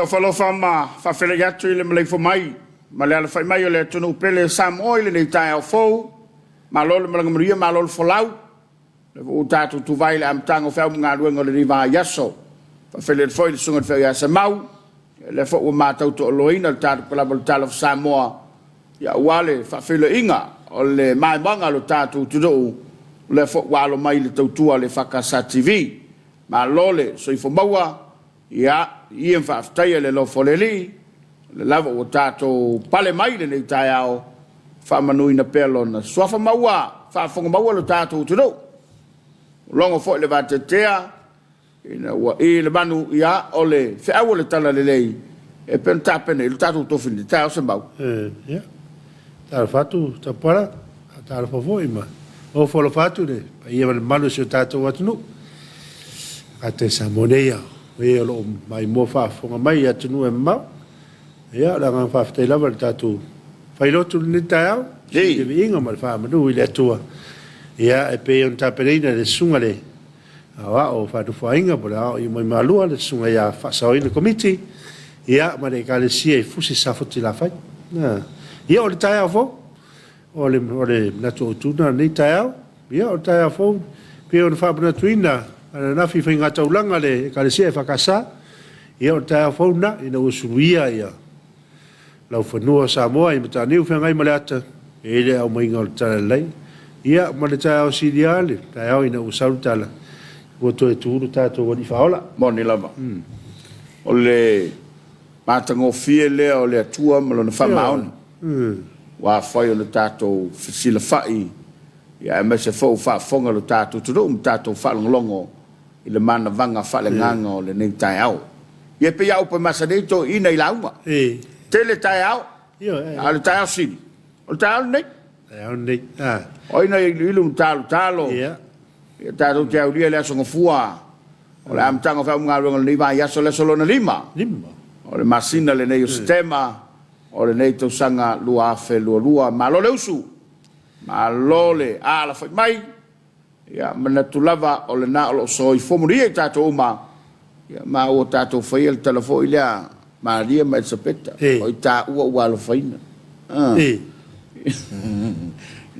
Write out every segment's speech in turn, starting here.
Ofo alofa ma faafeiloai atu i le maleifua mai ma le alafai mai o le atunuu pele Samoa i lenei taeao fou. Malo le malaga manuia, malo le folau. O lea foi ua tatou tuvae i le amataga o feau ma galuega o lenei vaiaso. Faafeiloai atu foi i le susuga i le Feau ia Semau, o lea foi ua matau toaloaina le tatou kalava o le Talofa Samoa, aua le faafeiloaiga o le maimoaga a lo tatou atunuu, o lea foi ua alo mai i le tautua a le EFKS TV. Malo le soifua maua, ia ia ma faafetaia le alofa o le Alii, o lea lava ua tatou pale mai i lenei taeao, faamanuina pea Lona suafa ma ua faafofoga maua lo tatou atunuu. Ua logo foi le vateatea ina ua i le manu, ia, o le feau o le talalelei e pei ona tapena i le tatou tofi i lenei taeao Semau. Ia, talofa atu Tapuala, talofa foi ma ofo alofa atu le paia ma le mamalu o si o tatou atunuu. Tagata i Samoa nei, o e o lo o maimoa faafofoga mai i atunuu e mamao. Ia, o le agaga faafetai lava i le tatou failotu i lenei taeao, i le viiga ma le faamanu i le Atua. Ia, e pei ona tapenaina e le susuga le Aoao Faanofoaiga po o le Aoao i Maimalua, le susuga ia Faasaoina Komiti, ia, ma le Ekalesia i Fusi Safotilafai. Ia, o le taeao fou, o le, o le manatu autu lena o lenei taeao. Ia, o le taeao fou, pei ona faamanatuina ananafi i faigataulaga a le Ekalesia EFKS, ia, o le taeao fou lena, ina ua suluia ia laufanua o Samoa i Mataniu Feagai ma le Ata, e i ai le aumaiga o le Talalelei. Ia, ma le taeao silia le taeao ina ua sau le tala, ua toe tu lo tatou Alii Faaola. Moni lava. O le matagofie lea o le Atua ma Lona faamaoni. Ua afai ona tatou fesilafai, ia aemaise foi ua faafofoga lo tatou atunuu ma tatou faalogologo i le manavaga faaleagaga o lenei taeao. Ia e pei lava upu e masani ai toeaiina i lauga. Tele taeao, a o le taeao sili, o le taeao lenei. Taeao lenei. O ai na iluilu ma talotalo, ia tatou te aulia le Aso Gafua, o le amataga o feau ma galuega o lenei vaiaso, le aso lona lima, o le masina lenei o Setema, o lenei tausaga 2022. Malo le usu, malo le alafai mai, ia manatu lava o lena o lo o soifua manuia i tatou uma, ia ma ua tatou faia le tala foi lea Maria ma Elisapeta, o i taua ua alofaina.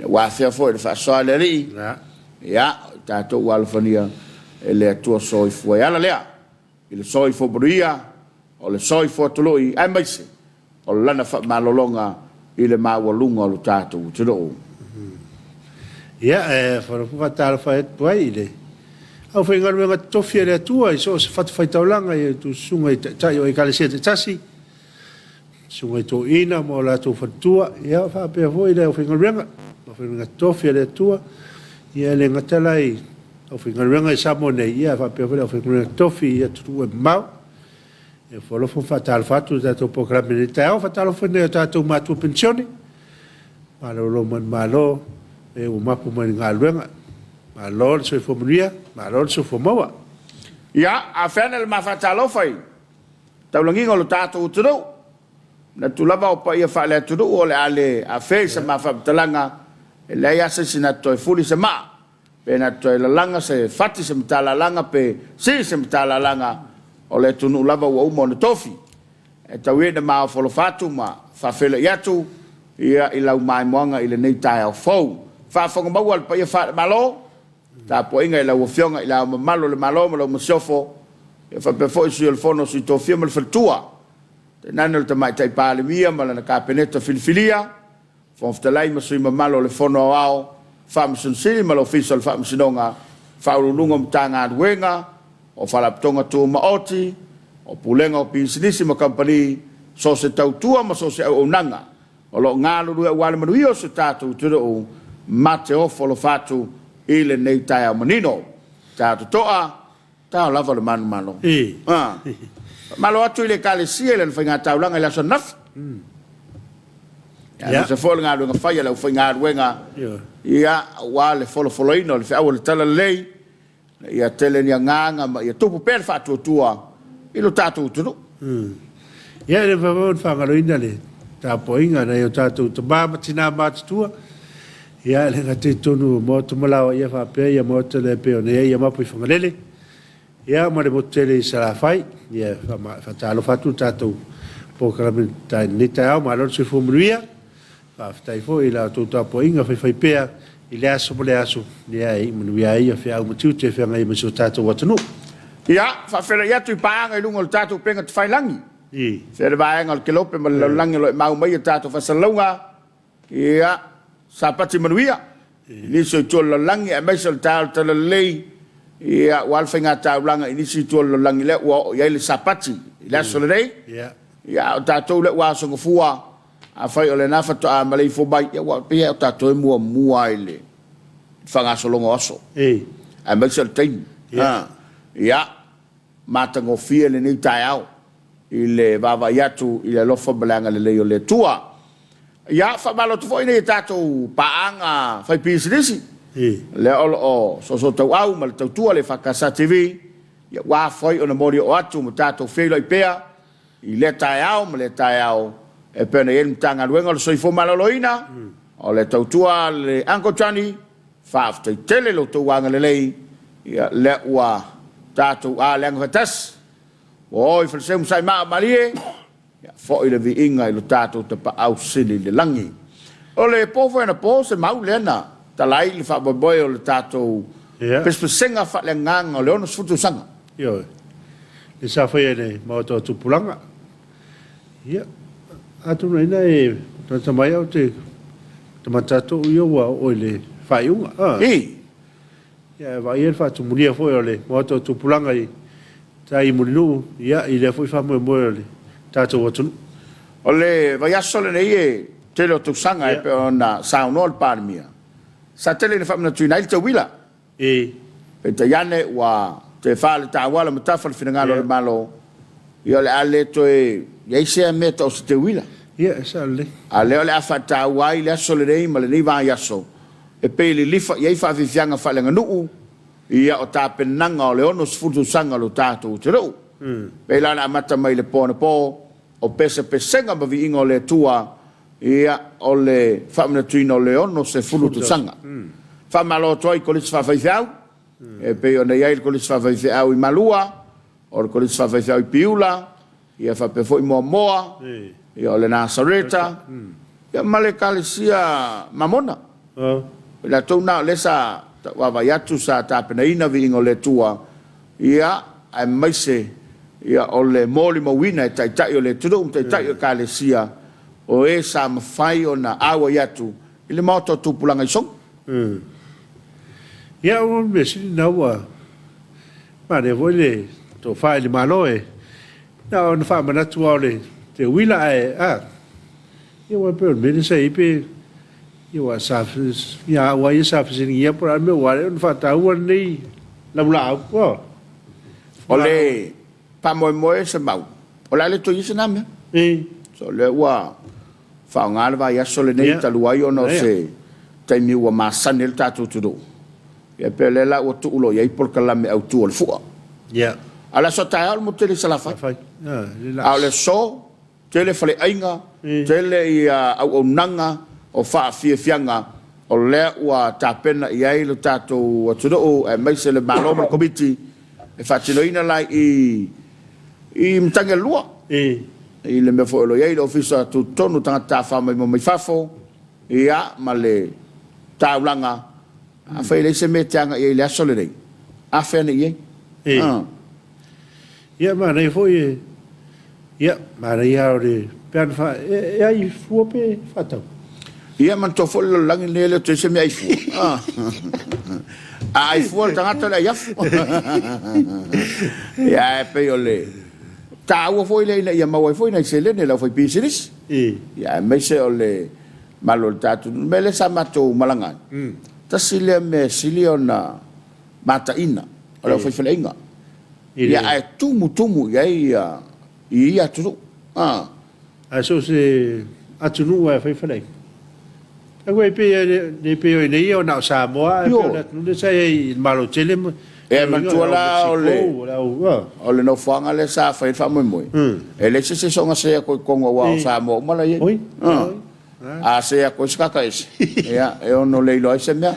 Ua afea foi le faasoa a le Alii, ia, o i tatou ua alofania e le Atua soifua. E ala lea i le soifua manuia, o le soifua tului, aemaise o lana faamalologa i le maualuga o lo tatou atunuu. Ia, e faatalofa atu ai i le aufaigaluega totofi a le Atua i so o se fatafaitaulaga i a outou susuga i taitai o Ekalesia taitasi, susuga i toeaiina ma o latou faletua, ia faapea foi le aufaigaluega, aufaigaluega totofi a le Atua, ia e le gata la i aufaigaluega i Samoa nei, ia faapea foi le aufaigaluega totofi i atunuu e mamao. E ofo alofa ma faatalofa atu i le tatou polokalame i lenei taeao. Faatalofa foi i nai o tatou matua penisione, malolo manumalo, e ua mapu mai i le galuega. Malo le soifua manuia, malo le soifua maua. Ia, a feana le ma faatalofa i taulagiga o lo tatou atunuu, manatu lava o paia faale-atunuu o le a le afea i sa ma faamatalaga, e leai lava se isi na te toe fuli se maa, pe na te toe lalaga se fati se matalalaga pe sii se matalalaga, o le atunuu lava ua uma ona tofi. E tau ia ina maofaalofa atu ma faafeiloai atu ia i lau maimoaga i lenei taeao fou. Faafofoga maua le paia faale-Malo, tapuaiga i lau Afioga i Le Ao Mamalu o le Malo ma lau Masiofo, ia faapea foi Sui o le Fono a Sui Tofia ma le Faletua, tainane o le Tamaitai Palemia ma lana Kapeneta filifilia, Fofoga Fetalai ma sui mamalu o le Fono Aoao Faamasino Sili ma le Ofisa o le Faamasinoga, Faauluuluga o Matagaluega, o Faalapotopotoga Tumaoti, o Pulega o Pisinisi ma Kamupani, so o se tautua ma so o se auaunaga o lo o galulue aua le manuia o si o tatou atunuu, ma te ofo alofa atu i lenei taeao manino. Taeao totoa, Tao lava le manumalo. Faamalo atu i le Ekalesia i lana faigataulaga i le aso ananafi. Aemaise foi o le galuega fai a le aufaigaluega, ia, aua le folofoloina o le feau o le Talalelei, ina ia tele ni agaga ma ia tupu pea le faatuatua i lo tatou atunuu. Ia, e le mafai foi ona faagaloina le tapuaiga a nai o tatou tama ma tina matutua, ia, e le gata i totonu o Maota ma Laoa, ia faapea ia Maota lea e pei ona i ai Mapu i Fagalele. Ia ma le motu tele i Salafai. Ia e faatalofa atu le tatou polokalame i lenei taeao. Malo le soifua manuia. Faafetai foi i la outou tapuaiga faifaipea i lea aso ma lea aso, ia e iu manuia ai ia feau ma tiute e feagai ai ma si o tatou atunuu. Ia, faafeiloai atu i paaga i luga o le tatou upega tafailagi. Fea le vaega o le kelope ma le lalolagi o lo o e mau mai a tatou faasalalauga. Ia, Sapati manuia i nisi o itu o le lalolagi aemaise o le taeao o le Talalelei, ia, aua le faigataulaga i nisi itu o le lalolagi lea ua oo i ai le Sapati i le aso lenei. Ia, a o tatou lea ua aso gafua, afai o lena faatoa maleifua mai, ia ua pei lava o tatou e muamua i le faagasologa o aso, aemaise o le taimi. Ia, matagofie lenei taeao i le vaavaai atu i le alofa ma le agalelei o le Atua. Ia, faamalo atu foi nei tatou paaga faipisinisi, lea o lo o soosoo tauau ma le tautua le EFKS TV, ia ua afai ona moli oo atu ma tatou feiloai pea i lea taeao ma lea taeao e pei ona i ai le Matagaluega o le Soifua Maloloina, o le tautua a le Uncle Johnny, faafetai tele lo outou agalelei, ia lea ua tatou aleaga faatasi. Ua o i Faleseu ma Saimaa malie, ia foi le viiga i lo tatou Tapaau Sili i le lagi. O le po foi anapo se mau lea na tala ai le faamoemoe o le tatou pesepesega faaleagaga o le 60 tausaga. Ioe. Le sa faia i le Maota o Tupulaga. Ia, atonu ai na e matamata mai au te matamata atu au ia ua oo i le faaiuga. I. Ia, e vaaia le faatumulia foi o le Maota o Tupulaga i tai i Mulinuu, ia, i lea foi faamoemoe o le tatou atunuu. O le vaiaso lenei e tele o tausaga e pei ona saunoa le Palemia, sa tele ina faamanatuina ai le tauila. Peitai ane ua tefa le tauala ma tafa le finagalo o le Malo, ia o le a le toe i ai sea mea tau o se teuila. Ia, e sao lelei. A lea o le a faataua ai le aso lenei ma lenei vaiaso e pei e lilifa i ai faafiafiaga faaleaganuu, ia o tapenaga o le 60 tausaga o lo tatou atunuu. Pei la ona amata mai i le po anapo, o pesepesega ma viiga o le Atua, ia, o le faamanatuina o le 60 tausaga. Faamalo atu ai i Kolisi Faafaifeau, e pei ona i ai le Kolisi Faafaifeau i Malua, o le Kolisi Faafaifeau i Piula, ia faapea foi Moamoa, ia o le Nasareta, ia ma le Ekalesia Mamona. O i latou na o lea sa vaavaai atu sa tapenaina viiga o le Atua, ia, aemaise ia o le molimauina e taitai o le atunuu ma taitai o Ekalesia, o e sa mafai ona auai atu i le maota o tupulaga i Sogi. Ia, o le mea sili lena ua manaia foi le tofa i le Malo e na ona faamanatu lava o le teuila ae a ia aua e pei o le mea lea sa i ai pe ia aua sa ia au lava ia sa fesiligia po o le a le mea ua ala ai ona faataua lenei laulaau. Ua. O le faamoemoe se mau, o le a le toe i ai se na mea. So o lea ua faaaoga le vaiaso lenei talu ai ona o se taimi ua masani ai le tatou atunuu. Ia pei o lea la ua tuu loa i ai polokalame autu o le fua. A o le aso a taeao le motu tele i Salafai. A o le aso, tele faleaiga, tele ia auaunaga o faafiafiaga o lea ua tapena i ai le tatou atunuu aemaise le Malo ma le Komiti e faatinoina la i i Matagialua. I le mea foi o lo o i ai le Ofisa Tutotonu o Tagata Tafafao Maimoa Mai Fafo, ia, ma le taulaga. Afai e leai se mea e te agai ai i le aso lenei, afe ane i ai. Ia, manaia foi e, ia, manaia lava o le, pe ana fa, e, e ai fua pe faatau? Ia, manatua foi le lalolagi lenei e le o toe se mea ai fua. A ai fua le tagata o le ai afu. Ia, ae pei o le taua foi lea ina ia maua ai foi nai seleni a le aufaipisinisi. Ia, aemaise o le malo o le tatou nuu. O le mea lea sa matou malaga ai, tasi lea mea e sili ona mataina o le aufaifaleaiga. Ia, ae tumutumu i ai ia i ia atunuu. Ae so o se atunuu lava e fai faleaiga. Aua e pei le pei o i inei na o Samoa ae pei o le atunuu lea sa i ai i le Malo tele ma E manatua la o le o le nofoaga lea sa fai ai le faamoemoe, e leai se isi e soona see atu i totonu aua o Samoa uma la i ai. A see atu ai se tagata ese, ia, e ono le iloa ai se mea.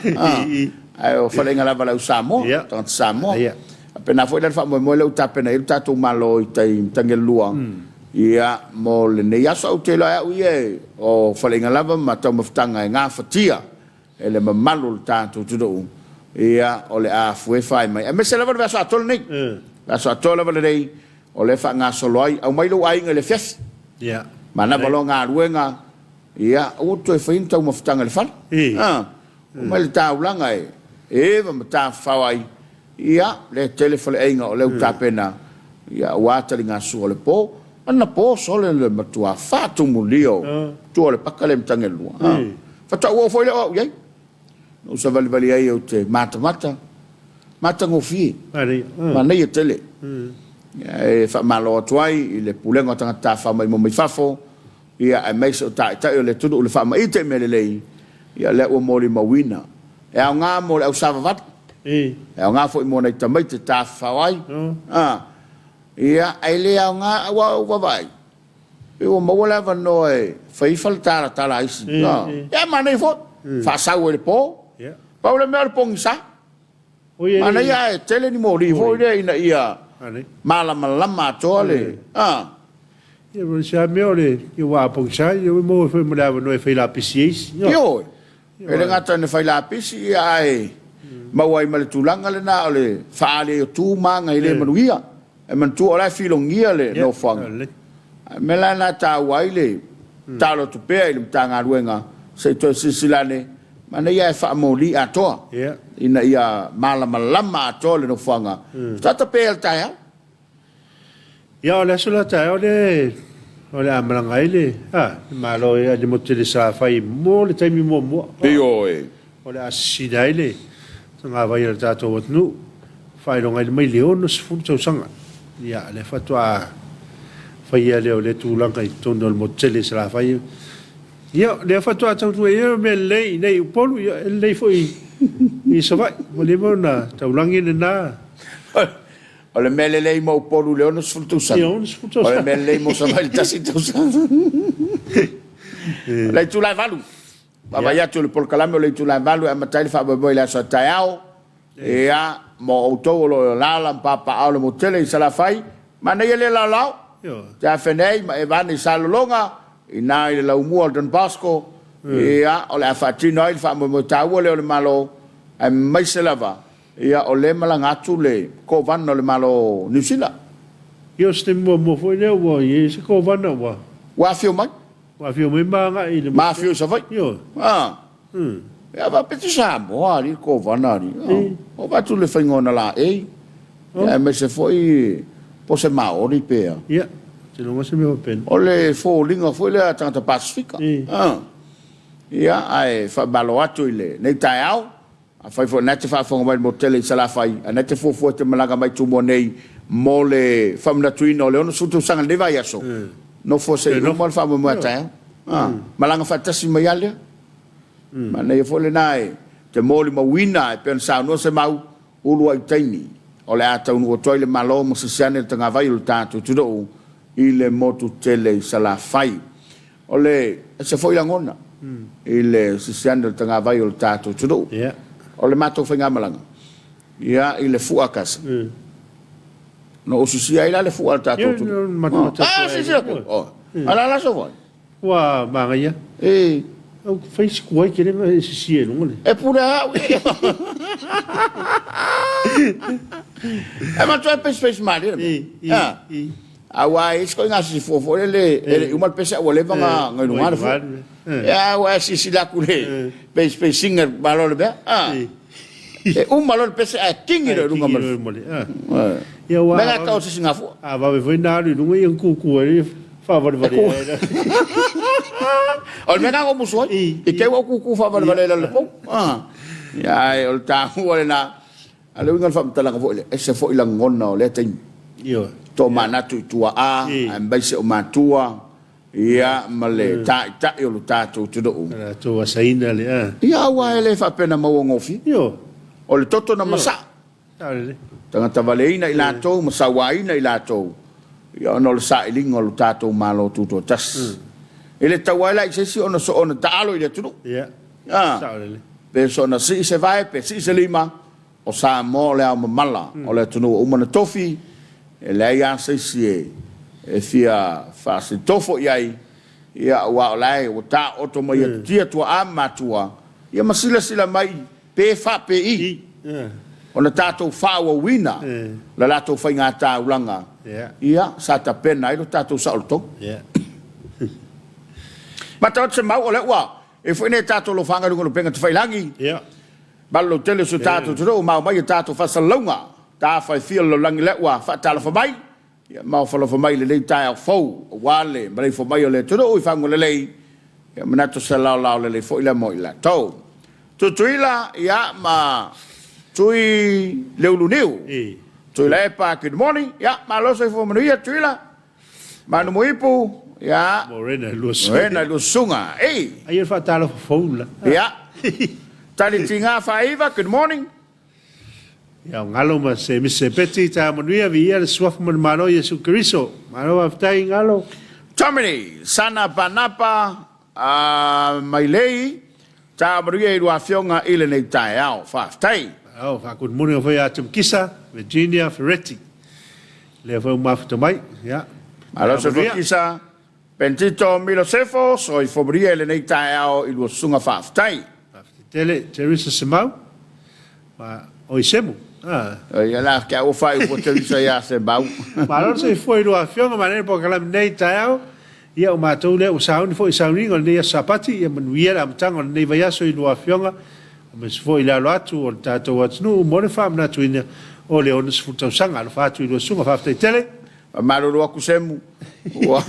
Ae o faleaiga lava a le au Samoa, tagata Samoa. Faapena foi la le faamoemoe lea ua tapena i ai le tatou Malo i tai i Matagialua, ia, mo lenei aso. Ou te iloa e au ia o faleaiga lava ma taumafataga e gafatia e le mamalu o le tatou atunuu, ia, o le a fuefa ai mai, aemaise lava le vaiaso atoa lenei. Vaiaso atoa lava lenei o lea e faagasolo ai, aumai lou aiga i le afiafi. Manava loa galuega, ia, aua le toe faia ni taumafataga i le fale. Oo mai le taulaga e eva ma tafafao ai, ia, lea e tele faleaiga o lea ua tapena, ia, aua taligasua o le po. Ana po sole le matua faatumulia o tua o le paka lea i Matagialua. Faatoa ou oo foi lea o au i ai. Na ou savalivali ai ou te matamata, matagofie, manaia tele. E faamalo atu ai i le Pulega o Tagata Tafafao Maimoa Mai Fafo, ia, aemaise o Taitai o le atunuu i le faamaite i mea lelei, ia, lea ua molimauina. E aoga mo le ausavavali, e aoga foi mo nai tamaiti e tafafao ai. Ia, ae le aoga, aua ua ou vaavaai, pei ua maua le avanoa e fai ai faletalatala a isi. Ia, manaia foi, faasau ai i le po. Pau le mea o le pogisa. Manaia ae tele ni moli foi lea ina ia malamalama atoa le. Ia, o se mea o le ia ua pogisa, ia ua maua foi ma le avanoa e fai lapisi ai isi. Ioe. E le gata ina fai lapisi, ia ae maua ai ma le tulaga lena o le faaali ai o tu ma aga e le manuia. E manatua o la e filogia le nofoaga. A o le mea la lena e taua ai le tatalo atu pea i le Matagaluega se i toe silasila ane, manaia ae faamoli atoa ina ia malamalama atoa le nofoaga. Faatoa tape ai le taeao. Ia, o le aso la taeao lea o le a malaga ai le, a, le Malo i le motu tele Salafai mo le taimi muamua. Ioe. O le a sisina ai le tagavai a le tatou atunuu, faailogaina mai le 60 tausaga. Ia, lea faatoa faia lea o lea tulaga i totonu o le motu tele i Salafai. Ia, lea faatoa taunuu ai o mea lelei i inei i Upolu, ia, e lelei foi i Savaii. Ua leva ona taulagi lena. O le mea lelei mo Upolu i le 60 tausaga. Ia, 60 tausaga. O le mea lelei mo Savaii i le 1 tausaga. O le itula e 8. Vaavaai atu i le polokalame o le itula e 8 e amata ai le faamoemoe i le aso a taeao. Ia, mo outou o lo o alaala ma papaaao i le motu tele i Salafai, manaia le laolao. Te afe nei ma eva ane i Salelologa, ina i le laumua o le Don Bosco, ia, o le a faatino ai le faamoemoe taua lea o le Malo, aemaise lava Ia, o lea e malaga atu le Kovana o le Malo o Niu Sila. Ia, o se taimi muamua foi lea ua i ai se Kovana ua. Ua afio mai. Ua afio mai ma agai i le. Ma afio i Savaii. Ioe. A. Ia, faapea se Samoa alii le Kovana alii. Ua avatu le faiga o na laei. Ia, aemaise foi po o se Maori pe a. Ia, ou te iloa se mea faapena. O le foliga foi lea a tagata Pasefika. Ia, ae faamalo atu i lenei taeao. Afai foi o lena e te faafofoga mai i le motu tele i Salafai, a o lena e te fuafua e te malaga mai i Tumua nei mo le faamanatuina o le 60 tausaga i lenei vaiaso, nofo se i uma le faamoemoe a taeao. Malaga faatasi mai lava lea. Manaia foi lena e te molimauina e pei ona saunoa Semau, uluai taimi o le a taunuu atu ai le Malo ma sisi ane le tagavai o le tatou atunuu i le motu tele i Salafai. O le ese foi lagona i le sisiani o le tagavai o le tatou atunuu. O le matou faigamalaga ia i le fua kasa. Na ou sisia ai la le fua a le tatou atunuu. Ah, sisia atu. Oh. Ala la so foi. Ua manaia. E. Au fai si kuai tele na e sisia i luga le. E pule au. E matua e pesi pesi malie. E. E. Aua e i ai si koiga sisifua foi lele e le i uma le pese a ua leva ona i luga le fua. Ia ua e silasila atu i le peisipeisinga malo o le mea, a. E uma loa le pese ae kingi loa i luga ma le fua. Ia ua. Mea la e tau o se sisigafua. A vave foi ona alu i luga ia ona tutu ai faavalevale ai. O le mea lena na ou musu ai. I te i ua ou tutu faavalevale ai i lalo i le pou. Ia ae o le taua lena. A o le uiga o le faamatalaga foi lea, ese foi lagona o lea taimi. Ioe. Tomanatu i tuaa, aemaise o matua, ia, ma le taitai o lo tatou atunuu. O latou asaina le, a. Ia, aua e le faapea na maua gofie. Ioe. O le toto na masaa. Saolele. Tagata valeina i latou ma sauaina i latou, ia, ona o le sailiga o lo tatou Malo Tutoatasi. E le tatau ai la i se isi ona soona taalo i le atunuu. Ia. Saolele. Pe soona sii se vae, pe sii se lima. O Samoa o le ao mamala o le atunuu ua uma ona tofi, e leai lava se isi e fia faasilitofo i ai, ia, aua o la e ua taooto mai atutia tuaa ma matua, ia ma silasila mai pe faapei ona tatou faaauauina le latou faiga taulaga, ia, sa tapena ai lo tatou saolotoga. Matau atu se mau o lea ua e foi nei tatou lofaga i luga o lupega tafailagi. Malu lautele o si o tatou atunuu ma aumai a tatou faasalalauga tafa e fia o le lalolagi lea ua faatalofa mai ia ma ofalofa mai i lenei taeao fou aua le maleifua mai o le atunuu i faguga lelei ia manatu se laolao lelei foi lea mo i latou. Tutuila ia ma Tui Leuluniu Tuilaepa good morning ia malo soifua manuia Tuila Manumuipu, ia. Morena i lua susuga. Morena i lua susuga. Ei. Ai e faatalofa fou la. Ia. Tali tiga faaiva, good morning. Ia, o Galo ma se Mrs. Sepeti, taeao manuia, viia le Suafa ma le Malo Iesu Keriso. Malo faafetai Galo. Tomini, Sana Panapa, Mailei, taeao manuia i lua afioga i lenei taeao. Faafetai. Malo, faa-good morning foi ia Timkisa, Virginia Ferretti. Lea foi ua mafuta mai. Ia. Malo soifua kisa. Pentito Milosefo, soifua manuia i lenei taeao i lua susuga faafetai. Faafetai tele Teresa Semau ma oi Semu. Ah. Ia la ke au fai ua Teresa ia Semau. Malo le soifua i lua afioga ma lenei polokalame nei taeao. Ia o matou lea ua sauni foi i sauniga o lenei aso Sapati, ia manuia le amataga o lenei vaiaso i lua afioga Aemaise foi i le alo atu o le tatou atunuu mo le faamanatuina o le 60 tausaga. Alofa atu i lua susuga. Faafetai tele. Faamalulu atu Semu, ua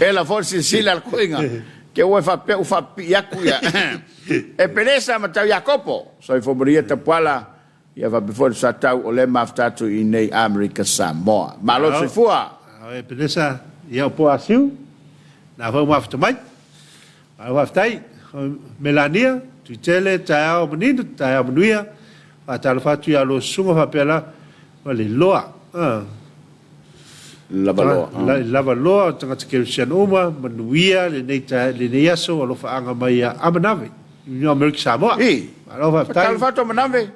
ela foi le silasila a le koiga, ke ua e faapea ua faapipii atu ia Epenesa ma Tau Iakopo. Soifua manuia Tapuala, ia faapea foi le Satau o lea e mafuta atu i inei Amerika Samoa. Malo le soifua. Ao Epenesa, ia o po Asiu, na foi mafuta mai. Malo faafetai Melania, Tuitele, taeao manino, taeao manuia. Faatalofa atu ia lua susuga faapea la ma le loa. Lava loa. Lava loa o tagata kerisiano uma, manuia lenei lenei aso alofaaga mai ia Amanave, Union America Samoa. I. Malo faafetai. Faatalofa atu Amanave.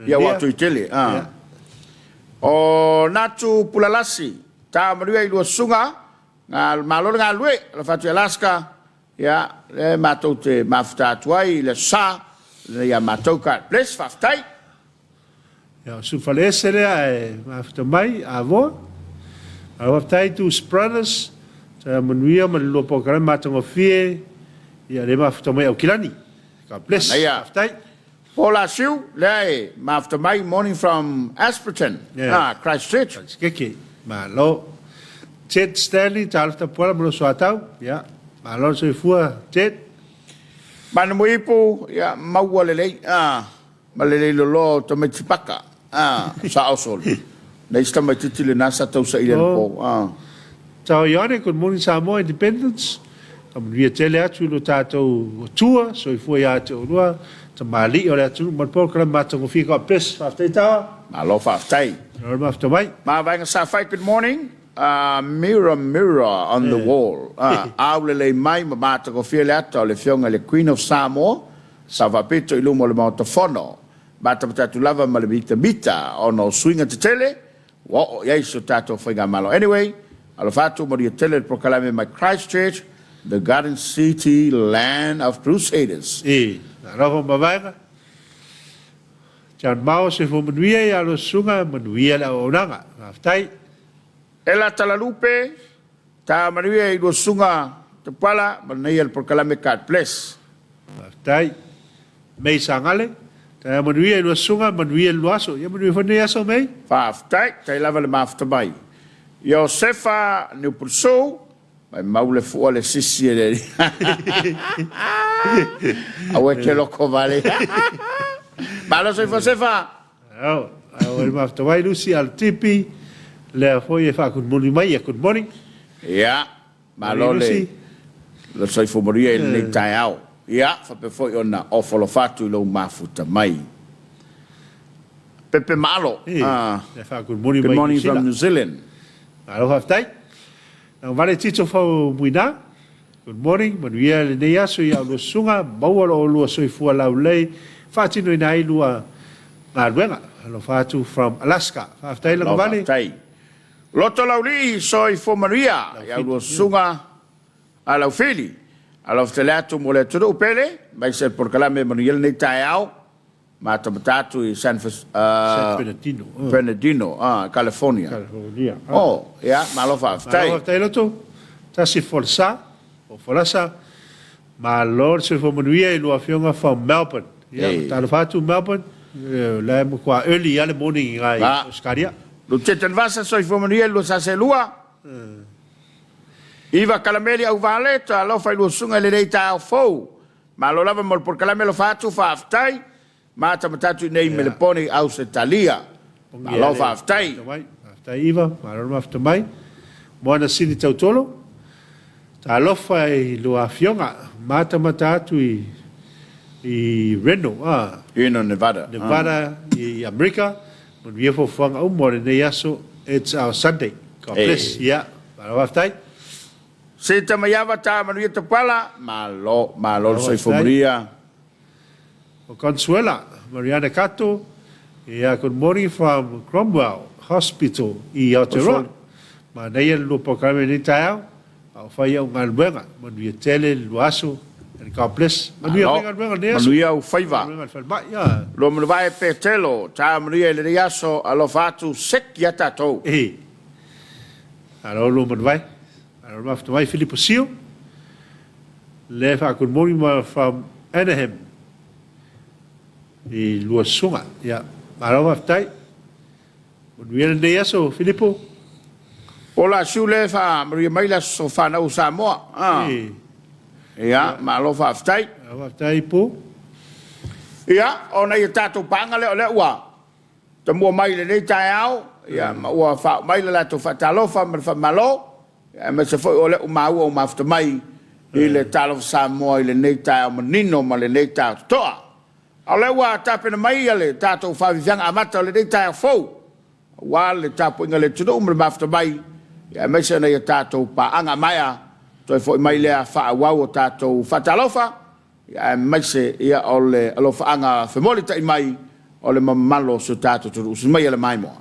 Ia ua Tuitele. O Natu Pulalasi, taeao manuia i lua susuga. Malo le galulue, alofa atu i Alaska, ia, lea matou te mafuta atu ai i le Aso Sa, lena ia matou, God bless, faafetai. Ia, o Sufaleese lea e mafuta mai, Avoa. Malo faafetai Duce Brothers, taeao manuia ma le lua polokalame matagofie, ia lea mafuta mai Aukilani. God bless. Manaia. Faafetai. Paul Asiu, lea e mafuta mai, morning from Asperton, ah, Christchurch. Keke, malo. Ted Stanley, talofa tapuala ma lou soatau. Ia, malo le soifua, Ted. Manuipu, ia, maua lelei, ah, ma lelei loloa o tamaiti paka, ah, sao soli. Nei si tamaititi lena sa tausaili anapo, ah. Tao Ioane, good morning Samoa Independence. Ka manuia tele atu i lo tatou Atua, soifua ia te oulua, tamalii o le atunuu ma le polokalame matagofie. God bless. Faafetai Taoa. Malo faafetai. Malo le mafuta mai. Mavaega Safai, good morning. Mirror mirror on the wall. Aulelei mai ma matagofie le ata o le Afioga i le Queen of Samoa, sa faapito i luma o le Maota Fono. Matamata atu lava ma le mitamita ona o suiga tetele Ua oo i ai si o tatou faigamalo. Anyway, alofa atu manuia tele le polokalame mai Christchurch, the Garden City, land of Crusaders. E alofa ma vaega. John Mao, soifua manuia ia lua susuga, manuia le auaunaga. Faafetai. Ela Talalupe, ta manuia i lua susuga Tapuala, manuia le polokalame God bless. Faafetai. Mei Sagale, taeao manuia i lua susuga, manuia le lua aso. Ia manuia foi lenei aso, Mei. Faafetai, tai lava le mafuta mai. Iosefa Niupulusu, maimau le fua le sisi e le Aua e te loko vale. Malo soifua Sefa. Ao, ao e mafuta mai Lucy Alutipi, lea foi e faakunimuni mai, ia good morning. Ia, Malo le le soifua manuia i lenei taeao. Ia, faapea foi ona ofo alofa atu i lou mafuta mai. Pepe Maalo, Good morning from New Zealand. Malo faafetai. Vale Tito Fau Muina, good morning, manuia lenei aso i a oulua susuga, maua lo oulua soifua laulelei, faatinoina ai lua galuega. Alofa atu from Alaska. Faafetai Malo Lagavale. faafetai. Loto Laulii, soifua manuia i a ulua susuga a Laufili. Alofa tele atu mo le atunuu pele, aemaise le polokalame e manuia lenei taeao. Matamata atu i San San Bernardino. Bernardino, California. California. Oh, ia, malo faafetai. Malo faafetai Loto. Tasi Folasa, o Folasa. Malo le soifua manuia i lua afioga from Melbourne. Ia, Hey. talofa atu Melbourne. La e matua early lava le morning i ina i Ausetalia. Lutete Vasa, soifua manuia i lua Saselua. Iva Kalameli Auvale, talofa i lua susuga i lenei taeao fou. Malo lava mo le polokalame alofa atu, faafetai. Matamata atu i nei i Melepone i Ausetalia. Malo faafetai. Faafetai Iva, malo le mafuta mai. Moana Sini Tautolo, talofa i lua afioga, matamata atu i i Reno, a. Reno, Nevada. Nevada i Amerika, manuia fuafuaga uma o lenei aso, it's our Sunday. God bless. Ia, malo faafetai. Se Tamaiava ta manuia Tapala, malo, malo le soifua manuia. O Consuela, Mariana Kato, ia good morning from Cromwell Hospital i Aotearoa. Manaia le lua polokalame i lenei taeao, a o fai au galuega. Manuia tele le lua aso and God bless. Manuia Malo. fai galuega i lenei aso. Manuia ou faiva. Galuega i le falemai, ia. Lua manuvae Petelo, ta manuia i lenei aso, alofa atu seki a tatou. E. Malo lua manuvae. Malo le mafuta mai Filipo Sio. Le fa good morning ma from Anaheim i lua susuga. Ia, malo faafetai. Manuia lenei aso Filipo. Ola Siu le fa manuia mai le aso fanau o Samoa. Ah. E. Ia, malo faafetai. Malo faafetai Po. Ia, ona ia tatou paaga lea o lea ua tamua mai i lenei taeao, ia, ma ua faaoo mai le latou faatalofa ma le faamalo, aemaise foi o lea ua maua ua mafuta mai i le Talofa Samoa i lenei taeao manino ma lenei taeao totoa. A o lea ua tapena mai le tatou faaviviaga amata o lenei taeao fou, aua le tapuaiga a le atunuu ma le mafuta mai, aemaise nai a tatou paaga maea, toe foi mai lea faaauau o tatou faatalofa, aemaise o le alofaaga femolitai mai o le mamalo o si o tatou atunuu. Usi maia le maimoa.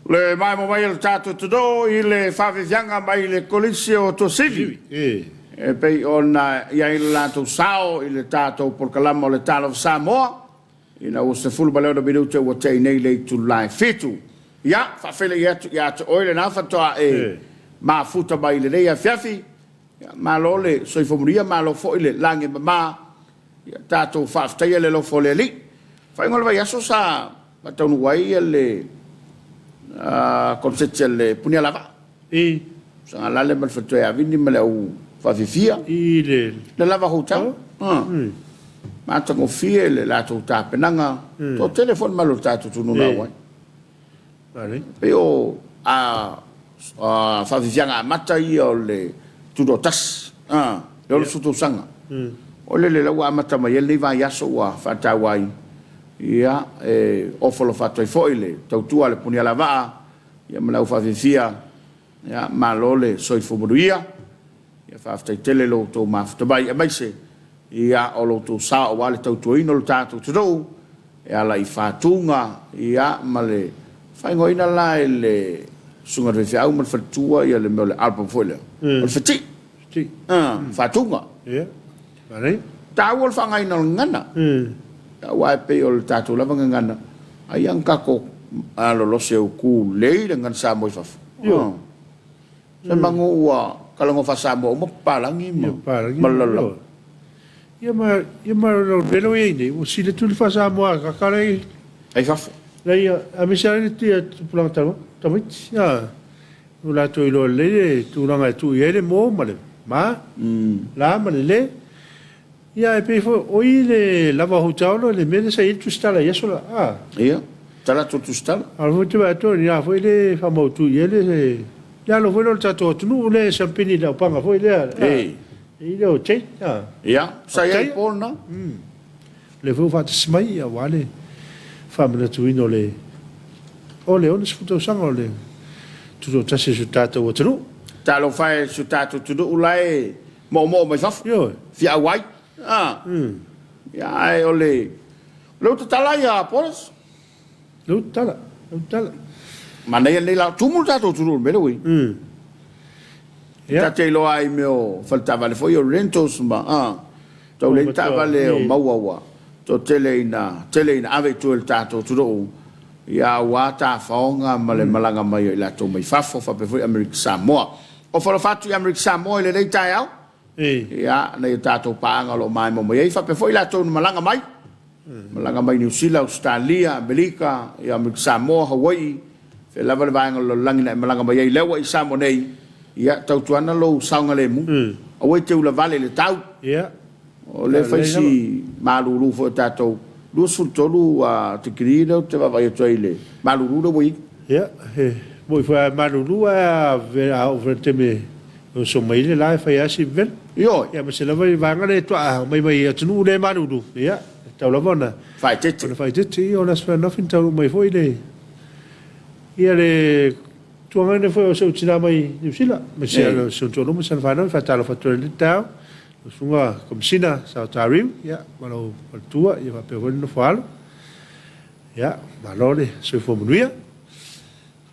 Le maemo mai o le tatou atunuu i le faafiafiaga mai le Kolisi o Tuasivi e pei ona i ai lo latou sao i le tatou polokalama o le Talofa Samoa ina ua 16 minute ua tea nei le itula e 7. Ia, faafeiloai atu ia te oe lena faatoa e mafuta mai i lenei afiafi. Ia, malo le soifua manuia, malo foi le lagi e mama. Ia, tatou faafetaia le alofa o le Alii. Faaiuga o le vaiaso sa faataunuu ai le koneseti a le Punialavaa. I. Sagalale ma le Faletua ia Vini ma le au faafiafia. I le. Le Lava Hotel. Matagofie le latou tapenaga. Toatele foi le mamalu o le tatou atunuu na auai. Pei o faafiafiaga amata ia o le Tutoatasi, le 60 tausaga. O le lea ua amata mai ai lenei vaiaso ua faataua ai, ia, e ofo alofa atu ai foi le tautua a le Punialavaa ma le au faafiafia. Ia, malo le soifua manuia. Ia, faafetai tele lo outou mafuta mai, aemaise ia o lo outou sao aua le tautuaina o le tatou atunuu e ala i faatuga, ia, ma le faaigoaina la e le Susuga i le Faifeau ma le Faletua ia le mea o le album foi lea, o le fetii, faatuga. Ia, manaia. Taua le faaaogaina o le gagana, aua e pei o le tatou lava gagana, ai lava na tatou alolosi e utu lelei le gagana Samoa i fafo. Ioe. Semanu ua talanoa faa-Samoa uma papalagi ma ma le lalolagi. Ia ma ia ma le mea lea ua i ai nei, ua sili atu le faa-Samoa a ka lea ai fafo. Lea aemaise lava le tia tupulaga talu tamaiti a ua latou iloa lelei le tulaga e tuu i ai le mo ma le ma, la ma le le. Ia ae pei foi o i le lava hotel le mea lea sa i ai le tusitala i aso la a. Ia, tala atu le tusitala. A o lea foi ou te vaai atu o i ina foi le faamautu i ai le le alo foi lea o le tatou atunuu lea e sampini i le aupaga foi lea a. Ei. I le o Jane a. Ia, sa i ai Paul na. O lea foi ua faatasi mai aua le faamanatuina o le o le 60 tausaga o le tutoatasi o si o tatou atunuu. Talofa e si o tatou atunuu la e moomoo mai fafo. Ioe. Fia auai. A. Ia, ae o le, o le uta tala ia Paulus. Le uta tala, le uta tala. Manaia lenei la, tumu le tatou atunuu i le mea lea ua i ai. Ia. Ta te iloa ai i mea o faletaavale foi o rentals ma, a, tau leai ni taavale o maua ua toatele ina, tele ina ave i tua i le tatou atunuu, ia aua tafaoga ma le malaga mai o i latou mai fafo faapea foi Amerika Samoa. Ofo alofa atu i Amerika Samoa i lenei taeao, ia, nai o tatou paaga o lo o maemo mai ai, faapea foi i latou na malaga mai, malaga mai Niu Sila, Ausetalia, Amerika, ia Amerika Samoa, Hawaii, fea lava le vaega o le lalolagi na e malaga mai ai, lea ua i Samoa nei, ia, tautuana lou saogalemu, aua e te ulavale i le tau. Ia. O lea e fai si malulu foi o tatou, 23 tikeri lea ou te vaavaai atu ai i le malulu lea ua i ai. Ia, e moni foi a e malulu ae a oo foi i le taimi e oso mai ai le la e fai lava si vevela. Ioe. Ia ma se lava i le vaega lea e toa aumai mai atunuu lea e malulu, ia, e tatau lava ona Faaeteete. Ona faaeteete. Ia o le Aso Faraile na taunuu mai foi le, ia le tuuagaina foi o si ou tina mai Niu Sila, ma si ou toalua ma sana fanau, e faatalofa atu ai i lenei taeao. Lau Susuga Komesina Sao Tariu, ia, ma lou faletua, ia faapea foi le nofo alo. Ia, malo le soifua manuia.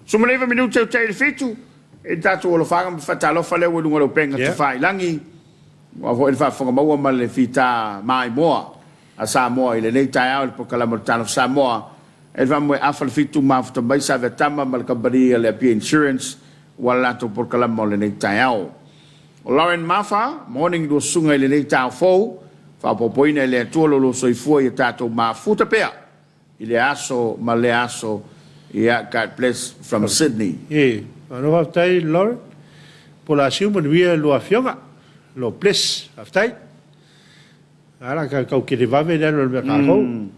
19 minute o tai i le 7, e tatou alofaga ma faatalofa lea ua i luga o le upega tafailagi, aua foi le faafofoga maua ma le fita maimoa a Samoa i lenei taeao i le polokalame o le Talofa Samoa. E le faamoemoe afa le 7 mafuta mai Saveatama ma le kamupani a le Apia Insurance ua le latou polokalame o lenei taeao. O Lauren Mafa, morning lua susuga i lenei taeao fou, faaopoopoina e le Atua lo lua soifua ia tatou mafuta pea i lea aso ma lea aso, ia God bless from Sydney. E malo faafetai Lauren, pola asiu manuia lua afioga, Lord bless, faafetai. Ala ka kau kele vave le alu o le mea kākou.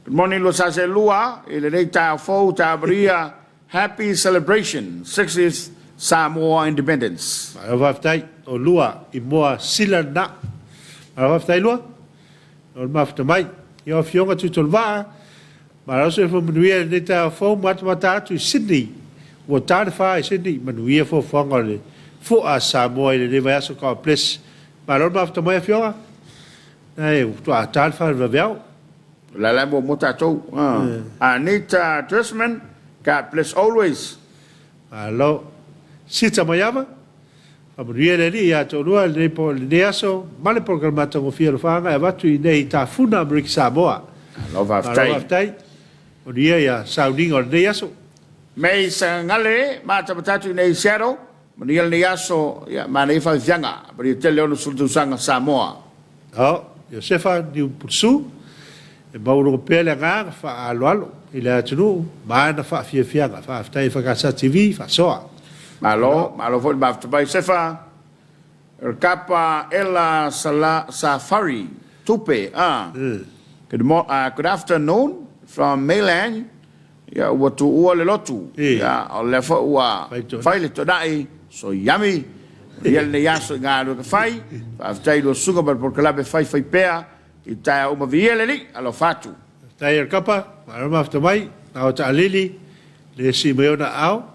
Good morning lua sa selua i lenei taeao fou, taeao manuia. Happy celebration 60th Samoa Independence. Malo faafetai o lua i moa sila na. Malo faafetai lua o le mafuta mai. Ia afioga Tuitoluvaa. Malo soifua manuia i lenei taeao fou matamata atu i Sydney. Ua ta le fa i Sydney. Manuia fuafuaga o le Fo'a a Samoa i lenei vaiaso. God bless. Malo le mafuta mai afioga. Nae ua ta le fa i le vaveao. O la la e muamua tatou. Anita Dressman, God bless always. Malo. Sita Maiava, Faamanuia le Alii ia te oulua i lenei po, lenei aso ma le polokalame matagofie alofaaga e avatu i inei i Tafuna Amerika Samoa. Malo faafetai. Malo faafetai. Manuia ia sauniga o lenei aso. Mei Sagagale, matamata atu i inei i Seattle. Manuia lenei aso, ia manaia faafiafiaga. Manuia tele 60 tausaga Samoa. Ao, Iosefa Niuputusu, e maualuga pea le agaga faaaloalo i le atunuu ma ana faafiafiaga. Faafetai EFKS TV, faasoa. Malo, malo foi le mafuta mai Sefa. Kapa Ella Sala Safari Tupe a. Good mo good afternoon from Mayland. Ia ua tuua le lotu. Ia o lea foi ua fai le tona'i so yummy. Ia lenei aso i galuega fai. Faafetai i lua susuga ma le polokalame faifai pea i taeao uma. Viia le Alii. Alofa atu. Faafetai e le Kapa, malo mafuta mai, na o taalili le sii mai ona aao.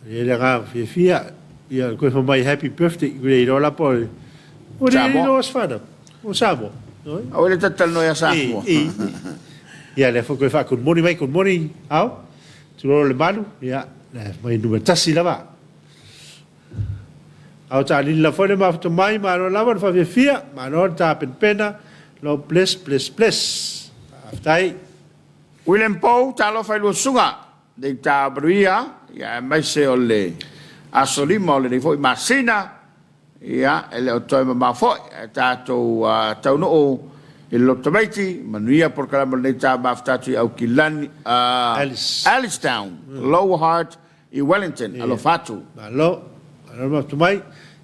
E i ai le agaga fiafia, ia koe fai mai happy birthday, koe le iloa la po o le Samoa. O Samoa. O Samoa. Aua le talanoa ia Samoa. Ia lea foi koe faa good morning mai, good morning ao. Tulou le malu, ia, le mai numera tasi lava. Ao taalili la foi le mafuta mai, malo lava le faafiafia, malo le tapenapena, Lord bless, bless, bless. Faafetai. William Pou, talofa i lua susuga. Nei ta manuia, ia aemaise o le aso 5 o lenei foi masina, ia e le o toe mamao foi, ae tatou taunuu i le loto tamaiti, manuia polokalame o lenei ta mafuta atu i Aukilani, Alice. Alicetown, Lower Hutt i Wellington, alofa atu. Malo, malo le mafuta mai,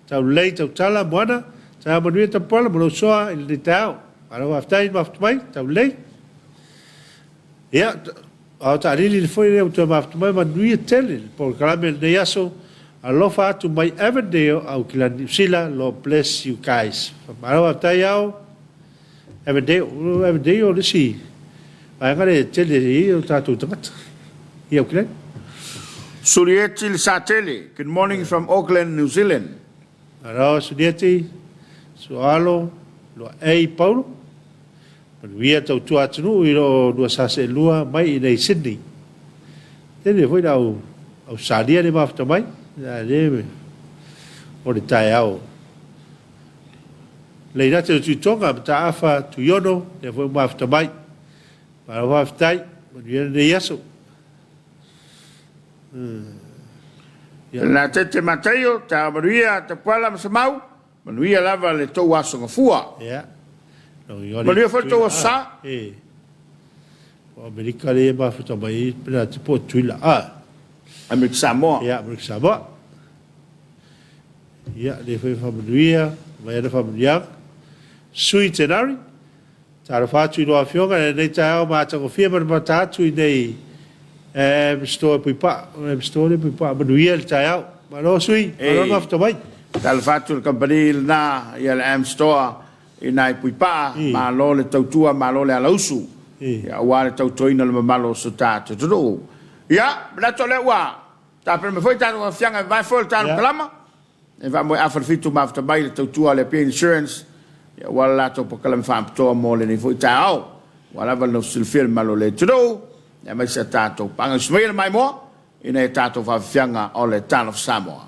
taulelei, tautala, moana, taeao manuia Tapuala ma lou soa i lenei taeao. Malo faafetai le mafuta mai, taulelei. Ia, a o taalili le foi lea ua toe mafuta mai, manuia tele le polokalame i lenei aso. Alofa atu mai Avondale, Aukilani, Niu Sila. Lord bless you guys. Malo faafetai ao Avondale. O Avondale o le isi vaega lea e tele ai o tatou tagata i Aukilani. Sulieti Lesatele, good morning from Auckland, New Zealand. Malo Sulieti, Sualo, Luaei Paulo. Manuia tautua atunuu i loo lua saseelua mai i nei Sydney. Tele foi le au Ausalia le mafuta mai, ae le o le taeao. Leilate o Tuitoga, Mataafa, Tuiono, lea foi ua mafuta mai. Malo faafetai, manuia lenei aso. Ia. Latete Mataio, taeao manuia, Tapuala ma Samau. Manuia lava le tou aso gafua. Ia. Manuia foi le tou aso sa. E. O Amerika lea e mafuta mai ai pena te po Tuila. Ah. Amerika Samoa. Ia, Amerika Samoa. Ia, lea foi faamanuia, mai ana faamanuiaga. Sui Tenari. Talofa atu i lua Afioga i lenei taeao matagofie ma le mata atu i nei Am Store i Puipaa. O le Am Store lea i Puipaa. Manuia le taeao. Malo sui, malo le mafuta mai. Talofa atu i le kamupani lena ia le Am Store i ina i Puipaa. Malo le tautua, malo le alausu aua le tautuaina o le mamalu o so tatou atunuu. Ia, manatu o lea ua tapena mai foi tatou aafiaga e vavae foi o le tatou kalama. E faamoe afa le fitu mafuta mai le tautua a le Apia Insurance aua le latou polokalame faapitoa mo lenei foi taeao. Ua lava le nofo silafia le mamalu o le atunuu aemaise a tatou paaga. Usu maia le maimoa ina ia tatou faafiafiaga o le Talofa Samoa.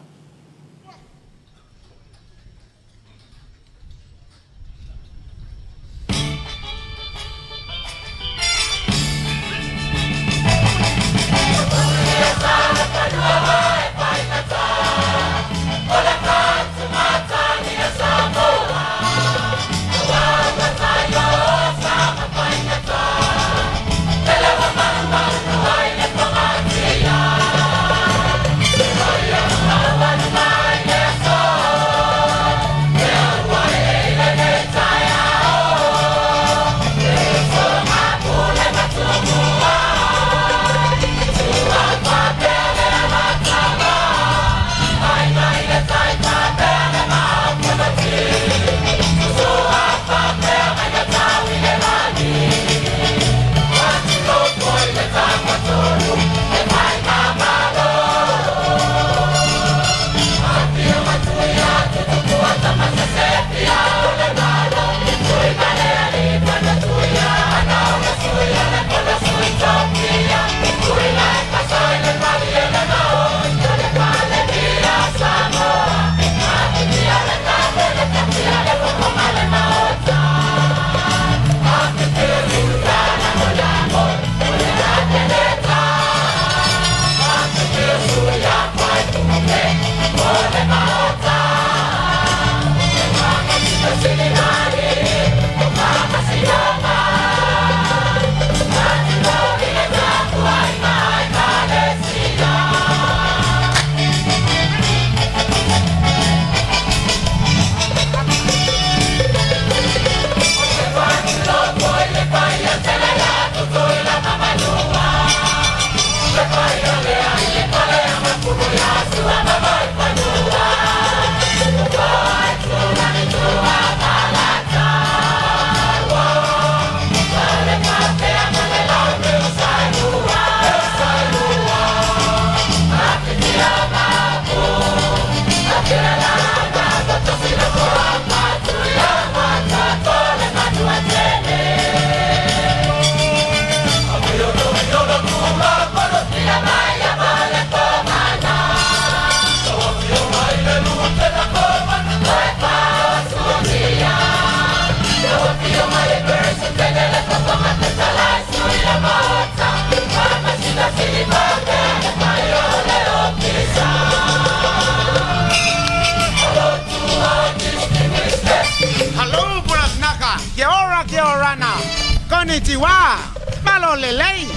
Konnichiwa, Malo lelei,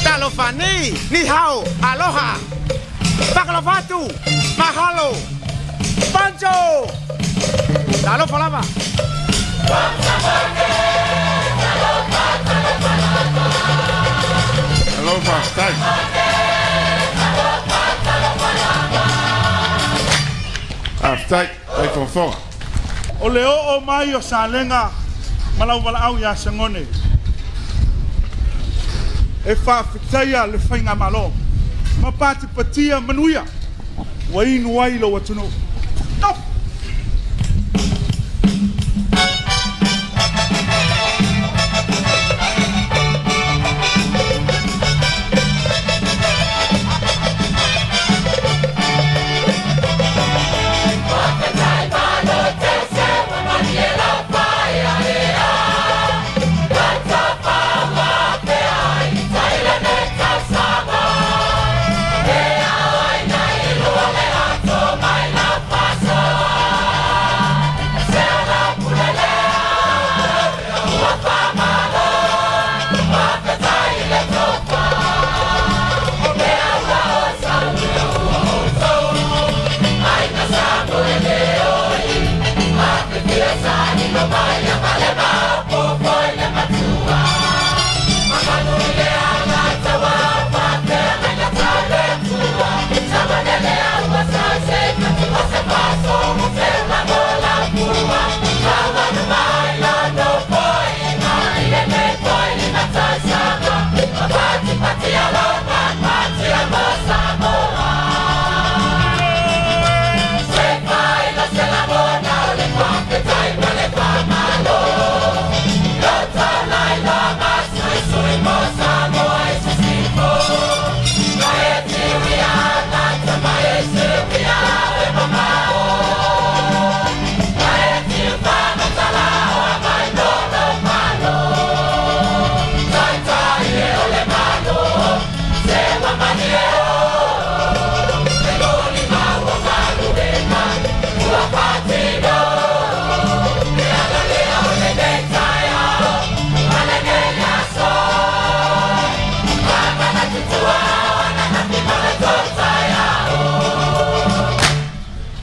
Talofa nei, Ni hao, Aloha, Faatalofa atu, Mahalo, Bonjour, Talofa lava. Malo faafetai. Faafetai, fai fofoga. O le oo mai o Salega ma lau valaau ia Sagone e faafetaia le faigamalo ma patipatia manuia ua inu ai lou atunuu. Stop!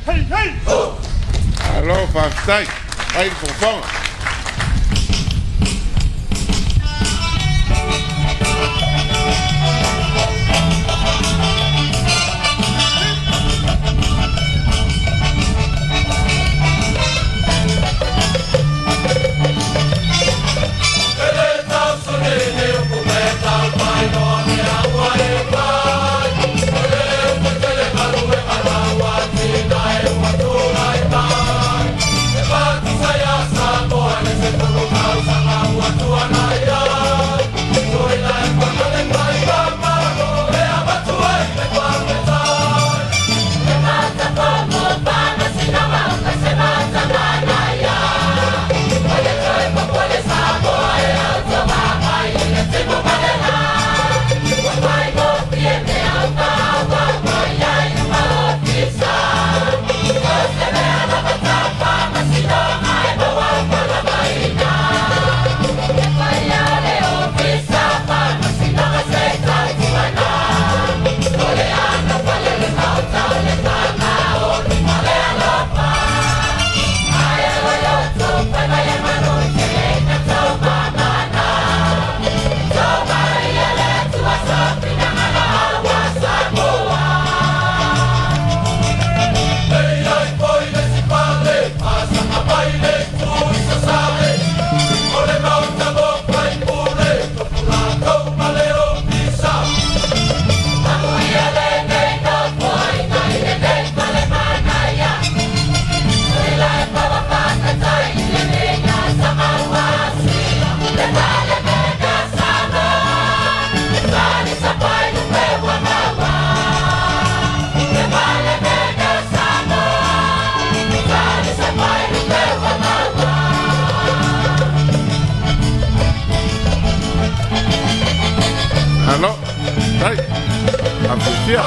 Hey, hey! Malo faafetai, fai fofoga. Malo, faafetai, afiafia.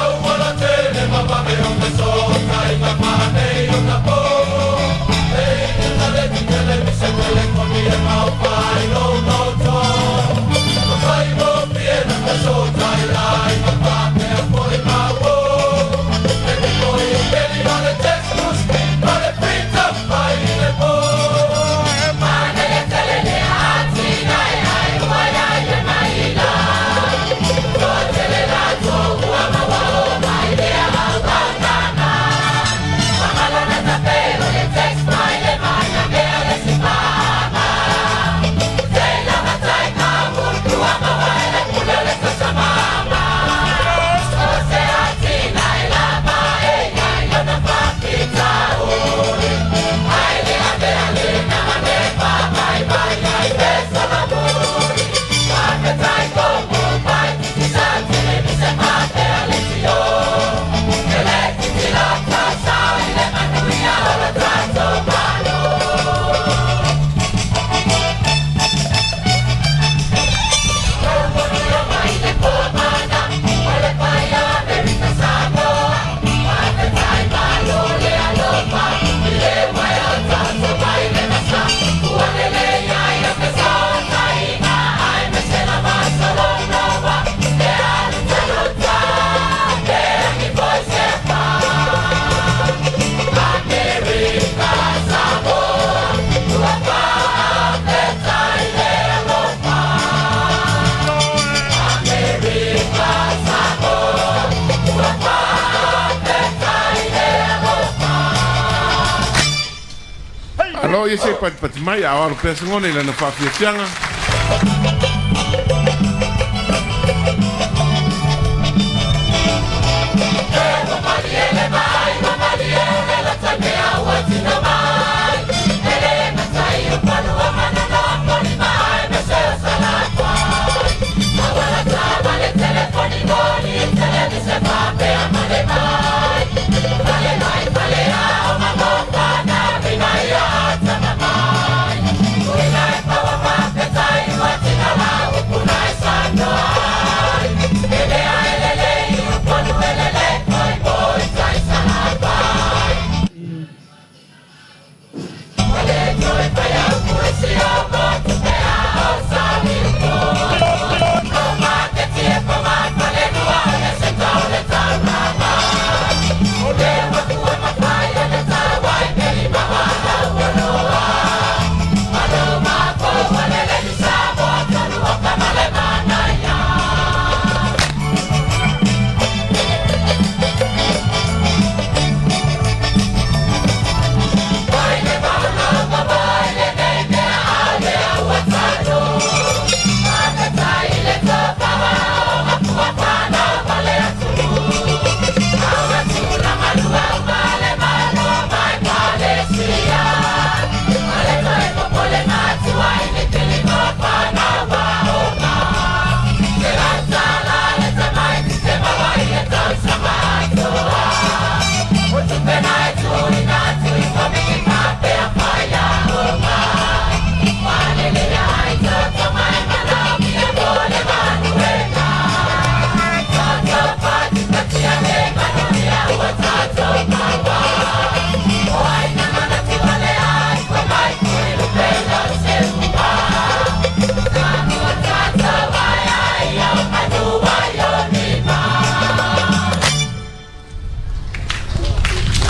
Ia oo ia se i patipati mai, a o alo pea se gona i lana faafiafiaga.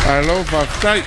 Malo faafetai.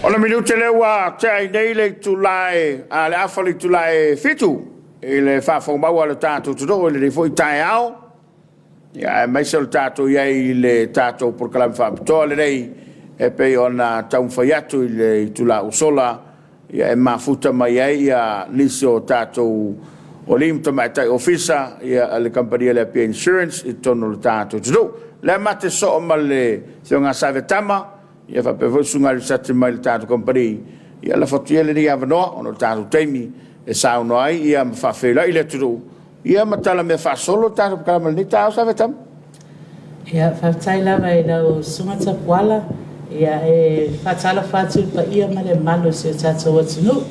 O le minute lea ua tea ai nei le itula e, a le afa o le itula e fitu i le faafogomau a le tatou atunuu i lenei foi taeao. Ia, aemaise o le tatou i ai i le tatou polokalame faapitoa lenei e pei ona taumafai atu i le itula ua sola, ia e mafuta mai ai ia nisi o tatou o alii ma tamaitai ofisa ia a le kamupani a le Apia Insurance i totonu o le tatou atunuu. O lea ma te soo ma le Afioga ia Save Tama, ia faapea foi le Susuga ia Lisati mai le tatou kamupani, ia lafo atu ia lenei avanoa ona o le tatou taimi e saunoa ai ia ma faafeiloai le atunuu ia ma tala mea faasolo le tatou polokalame i lenei taeao Save Tama. Ia, faafetai lava i lau Susuga Tapuala. Ia, e faatalofa atu i le paia ma le mamalu o si o tatou atunuu,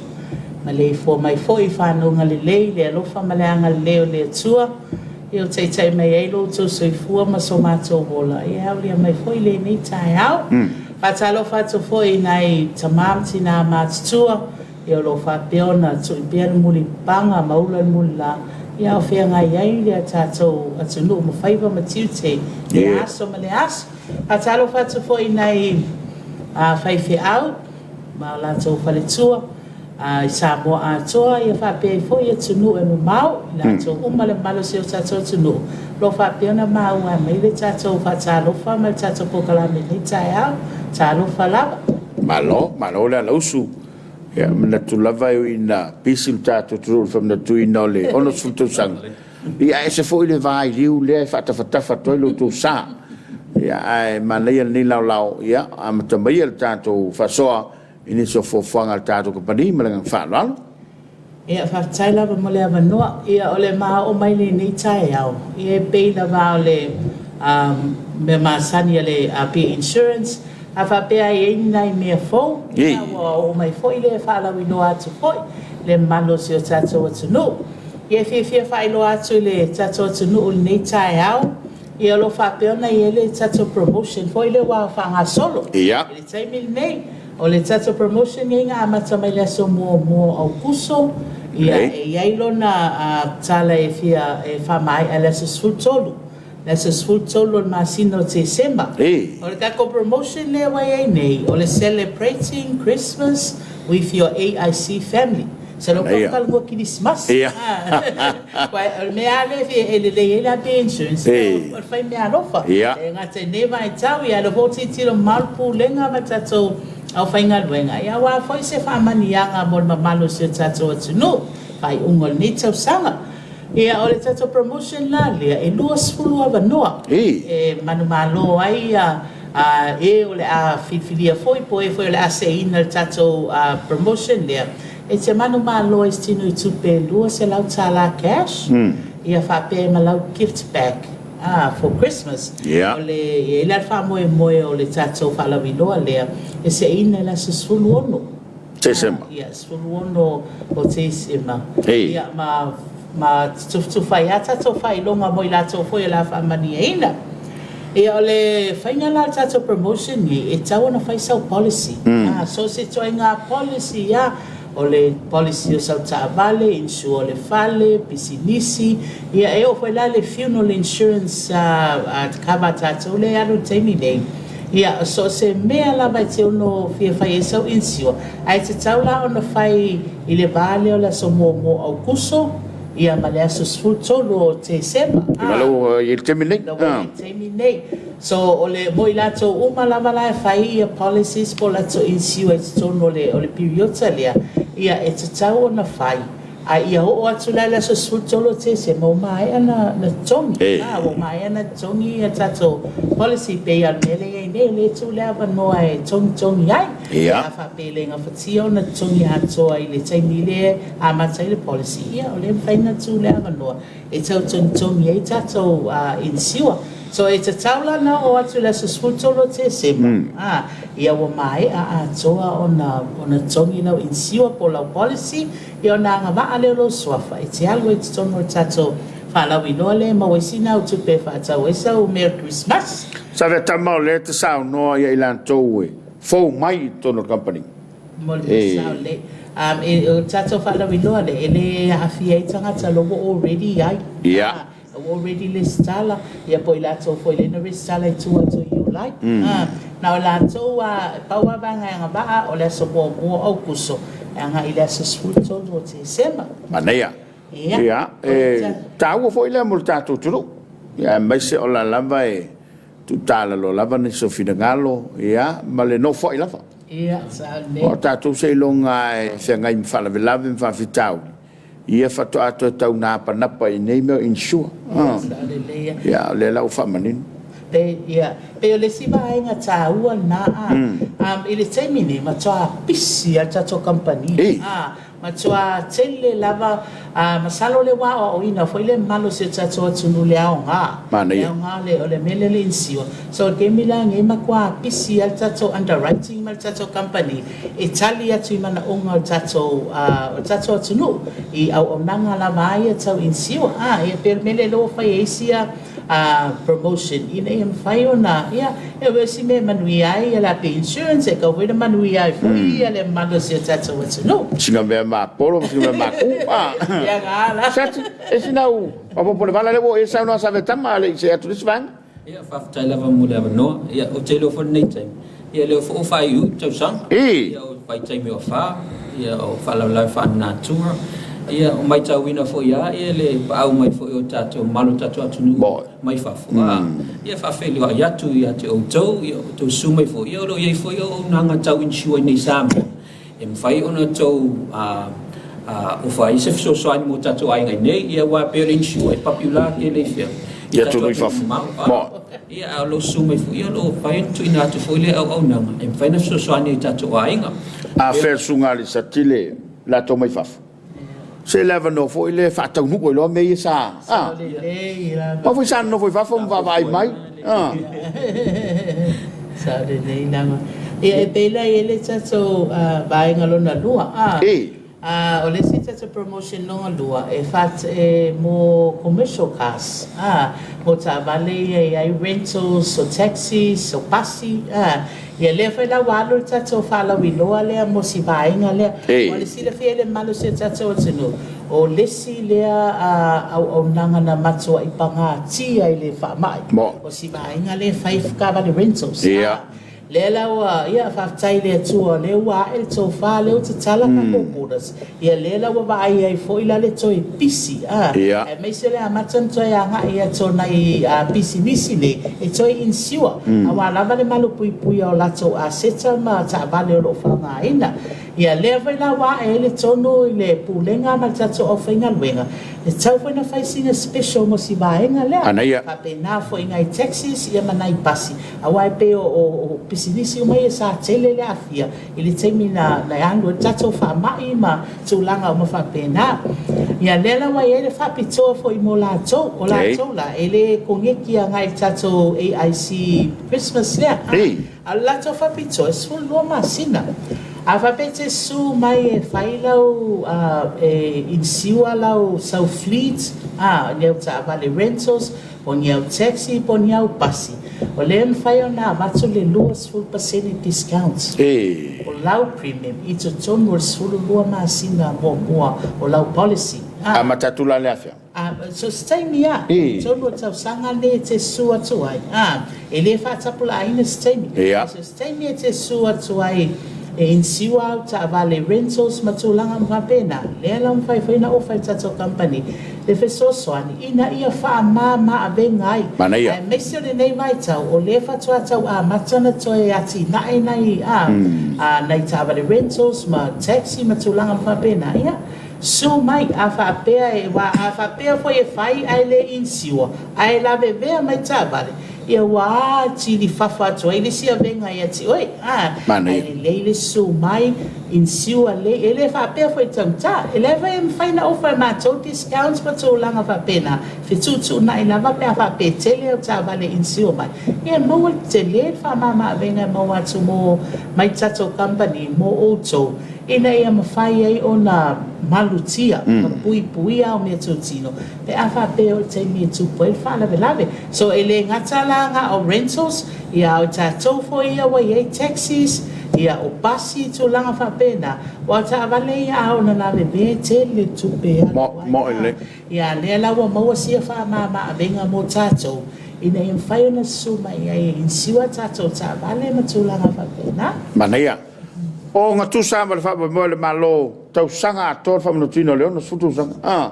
ma le ifua mai foi i fanuga lelei, le alofa ma le agalelei o le Atua, ia ua taitai mai ai lo outou soifua ma so matou ola, ia e aulia mai foi lenei taeao. Faatalofa atu foi i nai tama ma tina matutua, Ia o lo o faapea ona tui pea le mulipapaga ma ula le mulila, ia a o feagai ai le tatou atunuu ma faiva ma tiute i lea aso ma lea aso. Faatalofa atu foi i nai faifeau ma o latou faletua i Samoa atoa, ia faapea ai foi atunuu e mamao, i latou uma le mamalu o si o tatou atunuu, o lo o faapea ona maua mai le tatou faatalofa ma le tatou polokalame i lenei taeao. Talofa lava. Malo, malo le alausu. Ia, manatu lava e ui ina pisi le tatou atunuu i le faamanatuina o le 60 tausaga, ia ae ese foi le vailiu lea e faatafatafa atu ai lo outou sa. Ia, ae manaia lenei laolao, ia, amata maia le tatou faasoa i nisi o fuafuaga a le tatou kamupani ma le agaga faaaloalo. Ia, faafetai lava mo le avanoa. Ia, o le ma oo mai lenei taeao, ia e pei lava o le mea masani a le AP Insurance, a faapea e i ai ni nai mea fou, ia ua oo mai foi lea e faalauiloa atu foi le mamalu o si o tatou atunuu. Ia, e fiafia faailoa atu i le tatou atunuu i lenei taeao, Ia o lo o faapea ona i ai le tatou promotion foi lea ua faagasolo i le taimi lenei. O le tatou promotion nei na amata mai le aso muamua o Aukuso, ia e i ai lona tala e fia e faamaea i le aso 13, le aso 13 o le masina o Tesema. O le tatou promotion lea ua i ai nei, o le Celebrating Christmas with your AIC Family. Masalo ua talanoa kerisimasi. Aua o le mea lava lea e lelei ai le AP Insurance, o le fai meaalofa. E le gata i lenei vaitau, a o lea foi ua tilotilo mamao le Pulega ma le tatou aufaigaluega, aua foi se faamanuiaga mo le mamalu o si o tatou atunuu i faaiuga o lenei tausaga. Ia, o le tatou promotion la lea, e 20 avanoa e manumalo ai e o le a filifilia foi po o e foi o le a seeina i le tatou promotion lea. E te manumalo ai se tino i tupe e $200 cash, ia faapea ai ma lau gift bag for Christmas. O le, e i ai la le faamoemoe o le tatou faalauiloa lea e seeina i le aso 16. Tesema. Ia, 16 o Tesema. Ia, ma, ma tufatufa ai lava tatou faailoga mo i latou foi o le a faamanuiaina. Ia, o le faiga la o le tatou promotion nei, e tatau ona fai sau policy. So o se ituaiga policy lava, o le policy o sau taavale, insure o le fale, pisinisi, ia e oo foi la i le funeral insurance cover a tatou lea e alu i le taimi nei. Ia, so o se mea lava e te ono fia fai ai sau insure, ae tatau la ona fai i le va lea o le aso muamua o Aukuso, ia ma le aso 13 o Tesema, a, Lea ua i ai le taimi nei. Lea ua i ai le taimi nei. So, o le, mo i latou uma lava la e fai ia policies po o latou insure i totonu o le, o le piriota lea, ia e tatau ona fai. A ia oo atu la i le aso 13 o Tesema ua maea na totogi. A, ua maea na totogi ia tatou policy pei lava o le mea lea e i ai nei, o lea e tuu le avanoa e togitogi ai. Pe a faapea e le gafatia ona totogi atoa i le taimi lea e amata ai le policy, ia o lea e mafai ona tuu le avanoa e tau togitogi ai tatou insure. So e tatau la ona oo atu i le aso 13 o Tesema, a, ia ua maea atoa ona totogi lau insure po o lau policy, Ia ona agavaa lea o lou suafa e te alu ai i totonu o le tatou faalauiloa lea e maua ai sina au tupe e faatau ai sau Merry Christmas. Save tama o lea e te saunoa ia i latou e fou mai i totonu o le kamupani. Mo le mea sao lelei. O le tatou faalauiloa lea e le aafia ai tagata o la ua already i ai. Ia. Ua already resitala, ia po o i latou foi lea na resitala i tua atu o Iulai. Na o latou a, e pau lava vaega e agavaa o le aso muamua o Aukuso e agai i le aso 13 o Tesema. Manaia. Ia. Ia, e taua foi lea mo le tatou atunuu, ia aemaise o la lava e tuutalaloa lava nisi o finagalo, ia, ma le nofoai lava. Ia, sao lelei. Aua o tatou seiloga e feagai ma faalavelave ma faafitauli, Ia faatoa toe tau napanapa i nei mea o insure. Ia, o lea la ua faamanino. Pei, ia, pei o le isi vaega taua lena, a, um, i le taimi nei, matua pisi lava le tatou kamupani. A, matua tele lava, a, masalo o le ua aoaoina foi le mamalu o si o tatou atunuu i le aoga. Manaia. Le aoga o le, o le mea lea o le insure. So, o le taimi la lenei, matua pisi lava le tatou underwriting ma le tatou kamupani. e tali atu i manaoga o le tatou o le tatou atunuu i auaunaga lava a ia tau insure a ia pei o le mea lea lea ua fai ai sia promotion ina ia mafai ona ia e o isi mea e manuia ai ia le AP Insurance e tatau foi ona manuia ai foi ia le mamalu o si o tatou atunuu. Sina mea mapolo ma sina mea maku a. Ia nga la. Sati, e sina u mapopo le vala lea ua e saunoa Save tama a le i see atu le isi vaega. Ia, faafetai lava mo le avanoa. Ia, ou te iloa foi lenei taimi, ia lea foi ua faaiuiu le tausaga. Ia, o vaitaimi o afa, ia, o faalavelave faalenatura. Ia, o maitauina foi lava ia le paau mai foi o tatou mamalu o tatou atunuu mai fafo. A, ia, faafeiloai atu ia te outou, ia, o outou susu mai foi, ia, o lo o i ai foi auaunaga tau insure i inei i Samoa. E mafai ona outou ofa ai se fesoasoani mo tatou aiga i nei, ia aua e pei o le insure e popular tele i fea? I atunuu i fafo. Ia, a o lo o susu mai foi, ia o lo o mafai ona tuuina atu foi lea auaunaga e mafai ona fesoasoani ai i tatou aiga. A fea le susuga a Lisatile latou mai fafo? Se le avanoa foi lea e faataunuu ai loa mea ia sa, a. Sao lelei lava. Aua foi sa nonofo i fafo ma vaavaai mai, a. Sao lelei lava. Ia e pei la e i ai le tatou vaega lona lua, a. E. O le isi tatou promotion lona lua e e mo commercial cars, a, mo taavale ia e i ai rentals, o taxis, o pasi, a. Ia lea foi la ua alu le tatou faalauiloa lea mo si vaega lea. E. Mo le silafia e le mamalu o si o tatou atunuu, o le isi lea auaunaga na matuai pagatia i le faamai, Mo. o si vaega lea e fai taavale rentals. Ia. Lea la ua, ia, faafetai i le Atua o lea ua ae le tofa, lea ua tatala tatou borders, ia lea la ua vaai ai foi la le toe pisi, a, Ia. aemaise le amata ona toe agai atu o nai pisinisi nei e toe insure, aua lava le malupuipuia o latou aseta ma taavale o lo o faaaogaina. Ia lea foi la ua ae ai le tonu i le Pulega ma le tatou aufaigaluega, e tatau foi ona fai sina special mo si vaega lea. Manaia. Faapena foi i nai taxis ia ma nai pasi, aua e pei o pisinisi uma ia sa tele le aafia i le taimi na alu ai le tatou faamai ma tulaga uma faapena. Ia lea la ua i ai le faapitoa foi mo latou, o latou la e le koneti agai i le tatou AIC Christmas lea. A o le latou faapitoa e 12 masina. A faapea e te susu mai e fai lau e insure lau sau fleet, ni au taavale rentals, po o ni au taxi po o ni au pasi, o lea e mafai ona avatu le 20% discount o lau premium i totonu o le 12 masina muamua o lau policy. Amata atu la i le afea? So se taimi lava, i totonu o le tausaga lenei e te susu atu ai, e le faatapulaaina se taimi, so se taimi e te susu atu ai e insure au taavale rentals ma tulaga uma faapena, lea la ua mafai foi ona ofa e le tatou kamupani le fesoasoani ina ia faamama avega ai. Manaia. Aemaise o lenei vaitau o lea faatoa tau amata ona toe atinae nai a nai taavale rentals ma taxi ma tulaga uma faapena, ia, susu mai, a faapea e, aua a faapea foi e fai ae le insure ae lavevea mai taavale, ia ua atili fafa atu ai le isi avega ia te oe, a, Manaia. ae lelei le susu mai, insure lelei, e le faapea foi i taugata, e leai foi e mafai ona ofa e matou discounts ma tulaga faapena, fetuutuunai lava pe a faapea e tele au taavale e insure mai, ia e maua le tele le faamama avega e maua atu mo mai tatou kamupani mo outou, ina ia mafai ai ona malutia ma puipuia au meatotino pe a faapea o le taimi e tupu ai le faalavelave. So e le gata la na o rentals, ia a o tatou foi ia ua i ai taxis, ia o pasi tulaga faapena, aua o taavale ia a oo ina lavevea e tele le tupe e alu ai. Ia lea la ua maua sia faamama avega mo tatou ina ia mafai ona susu mai ai e insure tatou taavale ma tulaga faapena. Manaia. O gatusa ma le faamoemoe o le Malo tausaga atoa le faamanatuina o le 60 tausaga. A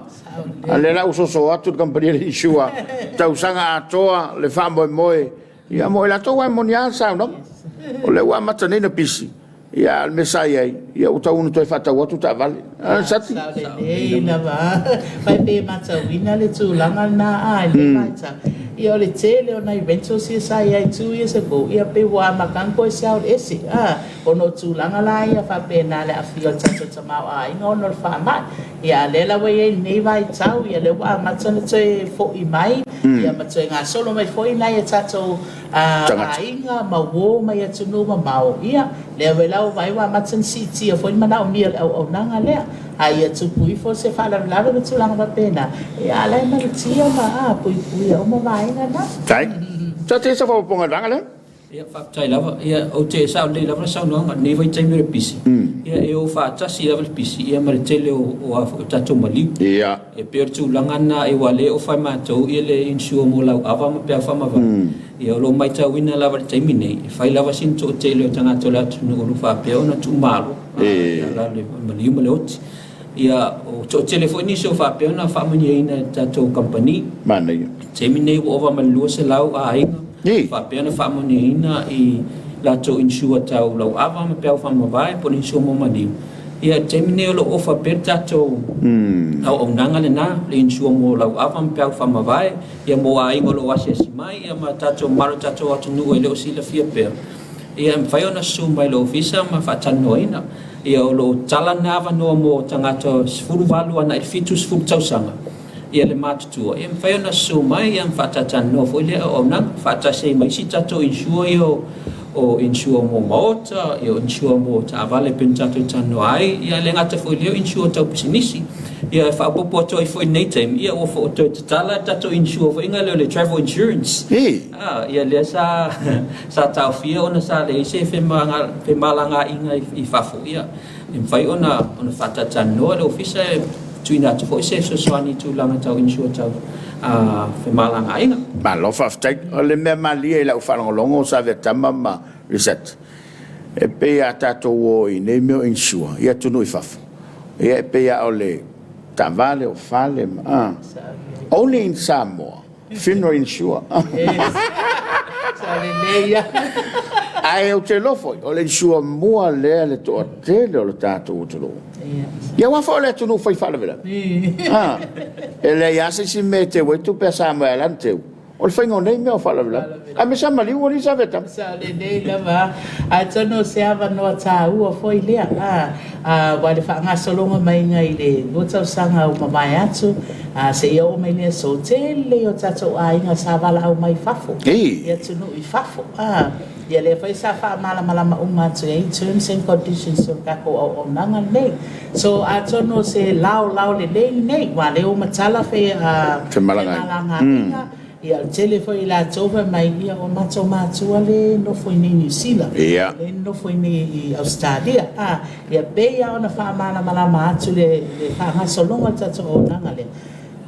a lea la ua soso atu le kamupani a le insure tausaga atoa le faamoemoe ia mo i latou ae moni lava le saunoaga. O lea ua amata nei ona pisi ia a o le mea sa i ai ia ua tatau ona toe faatau atu taavale. A Sati? Sao lelei lava. Vai pei e matauina le tulaga lena a i le vaitau. Ia o le tele o nai rentals ia sa i ai 2 years ago, ia pei ua amata ona toe sell ese a, ona o tulaga la ia faapena le aafia o le tatou tamaoaiga ona o le faamai. Ia a o lea la ua i ai i lenei vaitau, ia lea ua amata ona toe foi mai, ia ma toe gasolo mai foi nai a tatou Tagata. aiga ma uo mai atunuu mamao, ia, lea foi la ua vaai ua amata ona siitia foi le manaomia o le auaunaga lea. A ia tupu ifo se faalavelave ma tulaga faapena, ia a o la e malutia ma puipuia uma vaega na. Tai. Sa te sa faaopoopoga i le vaega lea? Ia, faafetai lava. Ia, ou te sao lelei lava le saunoaga i lenei vaitaimi o le pisi. Ia, e o faatasi lava le pisi ia ma le tele o, o a foi o tatou maliu. Ia. E pei o le tulaga lena ua le ofa e matou ia le insure mo lauava ma peau faamavae. Ia, o lo o matauina lava i le taimi nei, e fai lava sina toatele o tagata o le atunuu o lo o faapea ona tuumalo e ala i le maliu ma le oti. Ia, o toatele foi nisi o faapea ona faamanuiaina e le tatou kamupani. Manaia. I le taimi nei ua ova ma le 200 aiga faapea ona faamanuiaina i latou insure tau lauava ma peau faamavae po o le insure mo maliu. Ia, i le taimi nei o lo o ofa pea le tatou auaunaga lena, le insure mo lauava ma peau faamavae, ia mo aiga o lo o asiasi mai, ia ma tatou mamalu o le tatou atunuu e le o silafia pea, ia e mafai ona susu mai i le ofisa ma faatalanoaina. Ia, o lo o tala lena avanoa mo tagata 18 agai i le 70 tausaga, ia le matutua, ia e mafai ona susu mai ia ma faatalatalanoa foi lea auaunaga, faatasi ai ma isi tatou insure ia o o insure mo maota, ia o insure mo taavale pei ona tatou talanoa ai, ia e le gata foi i lea o insure tau pisinisi. Ia e faaopoopo atu ai foi i lenei taimi, ia ua toe tatala le tatou insure foi lea o le travel insurance. Ah, ia lea sa sa taofia ona sa leai se femalagaaiga i fafo, ia e mafai ona ona faatalatalanoa le ofisa e tuuina atu foi se fesoasoani i tulaga tau insure tau femalagaaiga. Malo faafetai. O le mea malie i lau faalogologo sa Vietama ma Reset, e pei a tatou o i nei mea o insure i atunuu i fafo, ia e pei lava o le taavale, o fale ma, only in Samoa Funeral insure. Sa lelei lava. Ae ou te iloa foi, o le insure mua lea le toatele o le tatou atunuu. Ia aua foi o le atunuu fai faalavelave. E leai lava se isi mea e teu ai tupe a Samoa e ala ona teu, o le faiga o nei mea o faalavelave. Aemaise lava maliu alii sa Vietama. Sa lelei lava. Atonu o se avanoa taua foi lea, aua le faagasologa maiga i le 2 tausaga ua mavae atu, seia oo mai i le aso, tele o tatou aiga sa valaau mai fafo, i atunuu i fafo. Ia lea foi sa faamalamalama uma atu ai terms and conditions o le tatou auaunaga lenei. So atonu o se laolao lelei lenei, aua o lea ua matala femalagaaiga, Ia, o le tele foi i latou fai mai, ia, o matou matua le nofo i nei Niu Sila, le nofo i nei i Ausetalia. A, ia, pei lava ona faamalamalama atu le faagasologa o le tatou auaunaga lea,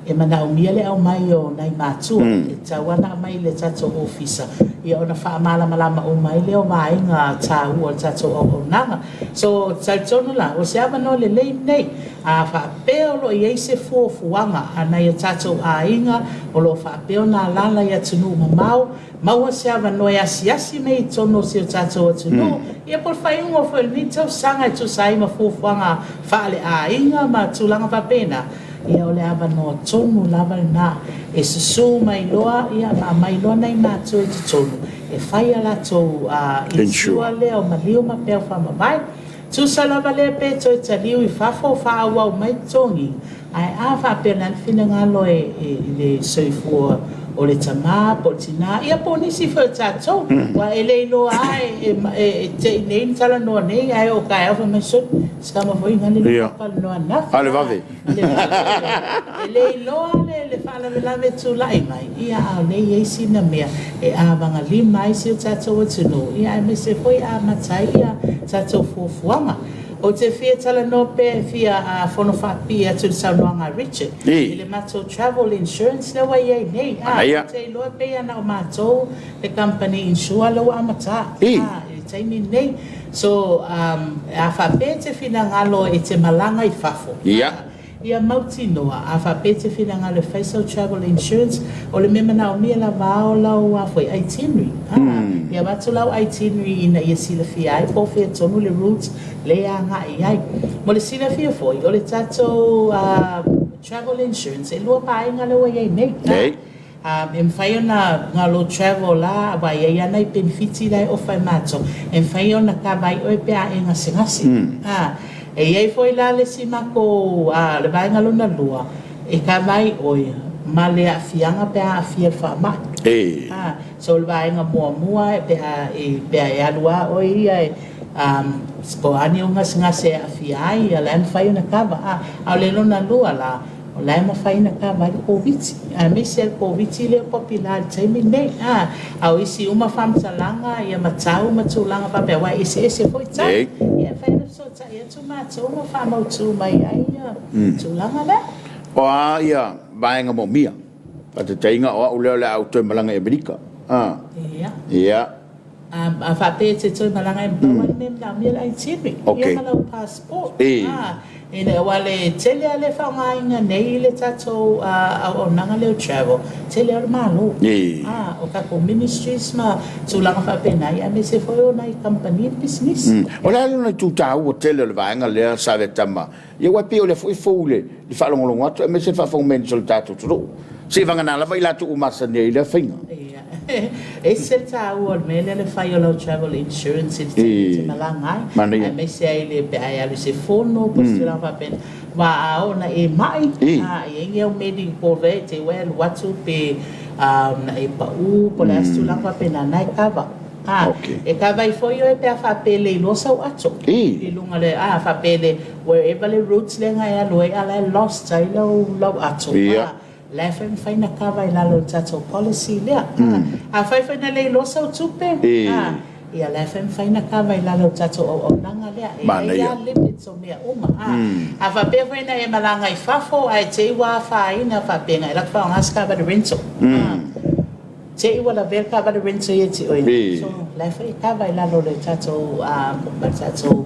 e manaomia le aumai o nai matua, e tatau lava ona aumai i le tatou ofisa, ia, ona faamalamalama uma ai lea o vaega taua o le tatou auaunaga. So, talitonu la, o se avanoa lelei lenei. A faapea o lo o i ai se fuafuaga a nai o tatou aiga o lo o faapea ona alaala i atunuu mamao, maua se avanoa e asiasi mai i totonu o si o tatou atunuu, ia po o le faaiuga foi o lenei tausaga e tusa ai ma fuafuaga faale-aiga ma tulaga faapena, ia o le avanoa tonu lava lena e susu mai loa ia ma aumai loa nai matua i totonu e fai a latou insure lea o maliu ma peau faamavae. Tusa lava lea pe toe taliu i fafo faaauau mai totogi, ae a faapea o le a le finagalo e i le soifua o le tama po o le tina, ia po o nisi foi o tatou, aua e le iloa lava e te i nei na talanoa nei ae oo taeao fai mai, sole, se tama foi gane le talanoa ananafi. A le vave. E le iloa le faalavelave e tulai mai, ia a o lea e i ai sina mea e avagalima ai si o tatou atunuu, ia aemaise foi e amata ai ia tatou fuafuaga. Ou te fia talanoa pea e fia fonofaapipii atu i le saunoaga a Richard i le matou travel insurance lea ua i ai nei. Ou te iloa e pei lava na o matou le kamupani insure lea ua amata i le taimi lenei. So, a faapea e te finagalo e te malaga i fafo, ia mautinoa, a faapea e te finagalo e fai sau travel insurance, o le mea manaomia lava o lau foi itinerary. Ia avatu lau itinerary ina ia silafia ai po o fea tonu le route lea e agai i ai. Mo le silafia foi, o le tatou travel insurance, e 2 vaega lea ua i ai nei. E mafai ona galo travel la aua e i ai lava nai penefiti la e ofa e matou, e mafai ona kava ai oe pe a e gasegase. E i ai foi la le isi matou, le vaega lona lua, e kava ai oe ma le aafiaga pe a aafia i le faamai. So o le vaega muamua pe a pe a e alu lava oe ia e po o a ni ou gasegase e aafia ai, ia la e mafai ona kava. A o le lona lua la, O la e mafai ona kava ai le Koviti, aemaise le Koviti lea ua popila i le taimi lenei. A, a o isi uma faamatalaga, ia ma tau ma tulaga faapea, aua e eseese foi tau. Ia e mafai ona fesootai atu matou ma faamautu mai ai ia tulaga lea. O a ia vaega moomia? Faataitaiga, o au lea o le a ou toe malaga i Amerika. A. Ia. Ia. A faapea e te toe malaga e maua le mea manaomia le itinerary ia ma lau passport. Ina aua le tele lava le faaaogaina nei i le tatou auaunaga lea o travel, tele lava o le Malo. O tatou ministries ma tulaga faapena ia aemaise foi o nai kamupani ma pisinisi. O le a lona itu taua tele o le vaega lea Savetama, ia aua e pei o lea foi e fou i le faalogologo atu aemaise le faafofoga mai o le tatou atunuu. Seivagana lava i latou ua masani ai i lea faiga. Ia. E ese le taua o le mea lea le fai o lau travel insurance i le taimi e te malaga ai, aemaise ai le pe a e alu i se fono po o se tulaga faapena. Aua a oo ina e mai, a, e i ai ni au medical cover e te i ua e alu atu pe na e pau po o le a se tulaga faapena, na e kava. A, e kava ai foi oe pe a faapea e le iloa sau ato i luga o le, a faapea le wherever le route lea na e alu ai a la e lost ai lau lau ato, a, la e foi mafai ona kava i lalo o le tatou policy lea. A, afai foi na le iloa sau tupe, a, ia la e foi mafai ona kava i lalo o le tatou auaunaga lea. E i ai lava limits o mea uma. A, a faapea foi na e malaga i fafo ae te i ua afaina faapea na e alu atu faaaoga se taavale rental, a, Te i ua lavea le taavale rental ia te oe. So, la e foi e kava i lalo o le tatou ma le tatou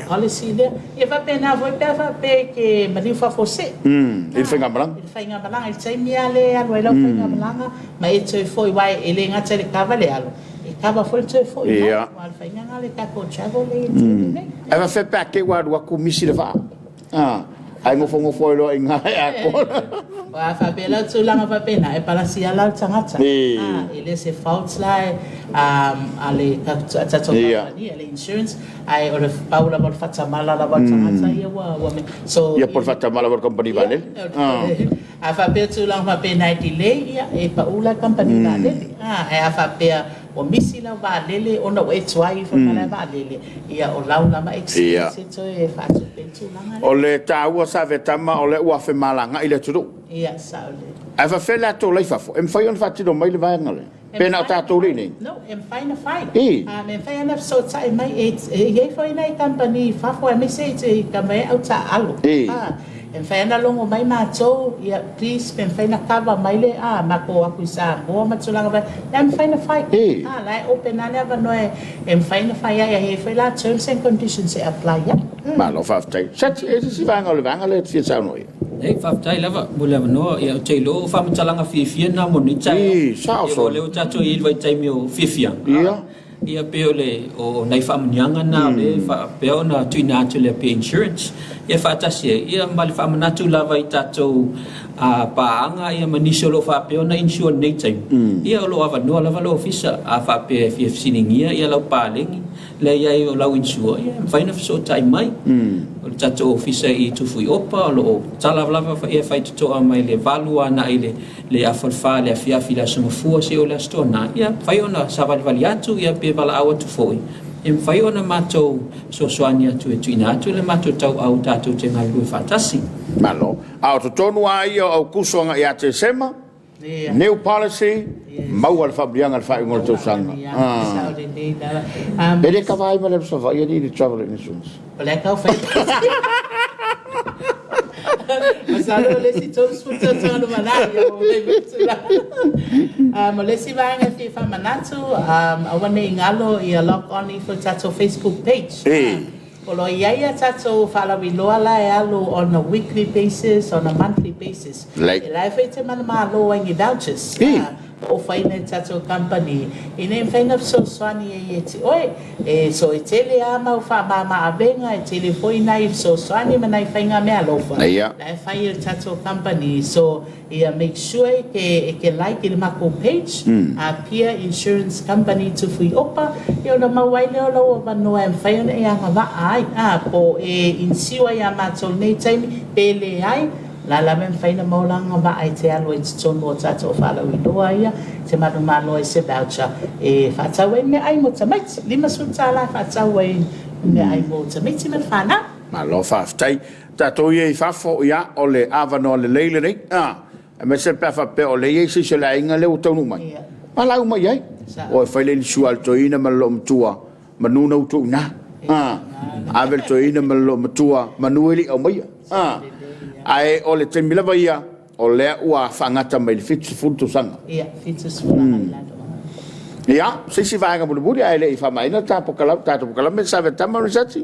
policy lea. Ia faapena foi pe a faapea e te maliu faafuasei. I le faigamalaga. I le faigamalaga, i le taimi lava lea e alu ai lau faigamalaga ma e toe foi aua e le gata i le kava le alu, e kava foi le toe foi mai. Aua o le faiga lena o le tatou travel lea e i ai i le taimi nei. Ae faapefea pe a te i ua alu atu misi le vaa? Ae nofonofo ai loa i ina e atoa. Aua a faapea la o tulaga faapena, e palasi lava la le tagata. E le o se fault la a le tatou kamupani, a le insurance, ae o le pau lava o le faatamala lava o le tagata ia ua mea. So, Ia po o le faatamala lava o le kamupani vaalele. A faapea o tulaga faapena e delay, ia e pau la le kamupani vaalele. Ae a faapea Ua misi lau vaalele ona ua e tuai ifo i malae vaalele, ia o lau lava expense e toe faatupe ai le tulaga lea. O le taua sa Vetama o lea ua femalagai le atunuu. Ia, sao lelei. Ae faafefea le ato la i fafo? E mafai ona faatino mai le vaega lea? Pe na o tatou lea i inei? No, e mafai ona fai. E mafai ona fesootai mai, e i ai foi nai kamupani i fafo aemaise i kamupani au taaalo. E mafai ona logo mai matou, ia please pe mafai ona cover mai le a matou o atu i Samoa ma tulaga faapea, la e mafai ona fai. A, la e open lava le avanoa e mafai ona fai ai, e i ai foi la terms and conditions e apply ai. Malo faafetai. Sati, e se isi vaega o le vaega lea e te fia saunoa i ai? Ei, faafetai lava mo le avanoa. Ia, ou te iloa o faamatalaga fiafia na mo nei taeao. Ii, sao Ia, o lea ua tatou i ai i le vaitaimi o fiafiaga. Ia. Ia pei o le o nai faamanuiaga na o lea e faapea ona tuuina atu e le Apia Insurance ia faatasi ai ia ma le faamanatu lava i tatou paaga ia ma nisi o lo o faapea ona insure i lenei taimi. Ia o lo o avanoa lava le ofisa a faapea e fia fesiligia ia lau paleni lea i ai o lau insure ia e mafai ona fesootai mai. O le tatou ofisa i Tufuiopa o lo o tatala lava ia faitotoa mai le 8 agai i le le afa o le fa i le afiafi i le Aso Gafua seia oo i le Aso Toonai, ia mafai ona savalivali atu ia pe valaau atu foi, e mafai ona matou fesoasoani atu e tuuina atu le matou tauau tatou te galulue faatasi. Malo. A o totonu lava ia o Aukuso agai ia Tesema, new policy, maua le faamanuiaga i le faaiuga o le tausaga. E le kava ai ma le alu Savaii alii i le travel insurance. O lea tau fai. Masalo o le isi 30 tausaga lumanai ia ua fai mai tulaga. O le isi vaega e fia faamanatu, aua ne i galo ia log on ifo i tatou Facebook page. O lo o i ai a tatou faalauiloa la e alu on a weekly basis, on a monthly basis. E la e fai te manumalo ai ni vouchers. O ofaina e tatou kamupani ina ia mafai ona fesoasoani ai ia te oe. E so e tele a mau faamama avega, e tele foi nai fesoasoani ma nai faiga meaalofa la e fai e le tatou kamupani. So ia make sure e ke e ke like i le makou page, Apia Insurance Company Tufuiopa, ia ona mau ai lea o lau avanoa e mafai ona e agavaa ai, a po o e insure ia matou i lenei taimi pe leai. La lava e mafai ona maua lana vaa e te alu ai i totonu o tatou faalauiloa ia, te manumalo ai se voucher e faatau ai meaai mo tamaiti. $50 e faatau ai meaai mo tamaiti ma le fanau. Malo faafetai. Tatou ia i fafo, ia, o le avanoa lelei lenei, a, aemaise pe a faapea o lea e i ai se isi o le aiga lea ua taunuu mai, valaau mai i ai. O e fai le insure a le toeaina ma le loomatua Manu na utu ina. A. Ave le toeaina ma le loomatua, manu e le i aumaia. A. Ae o le taimi lava ia, o lea ua faagata mai le 70 tausaga. Ia, 70 agai i lalo. Ia, se isi vaega mulimuli ae le i faamaeaina le tatou polokalame, Save Tama Risati.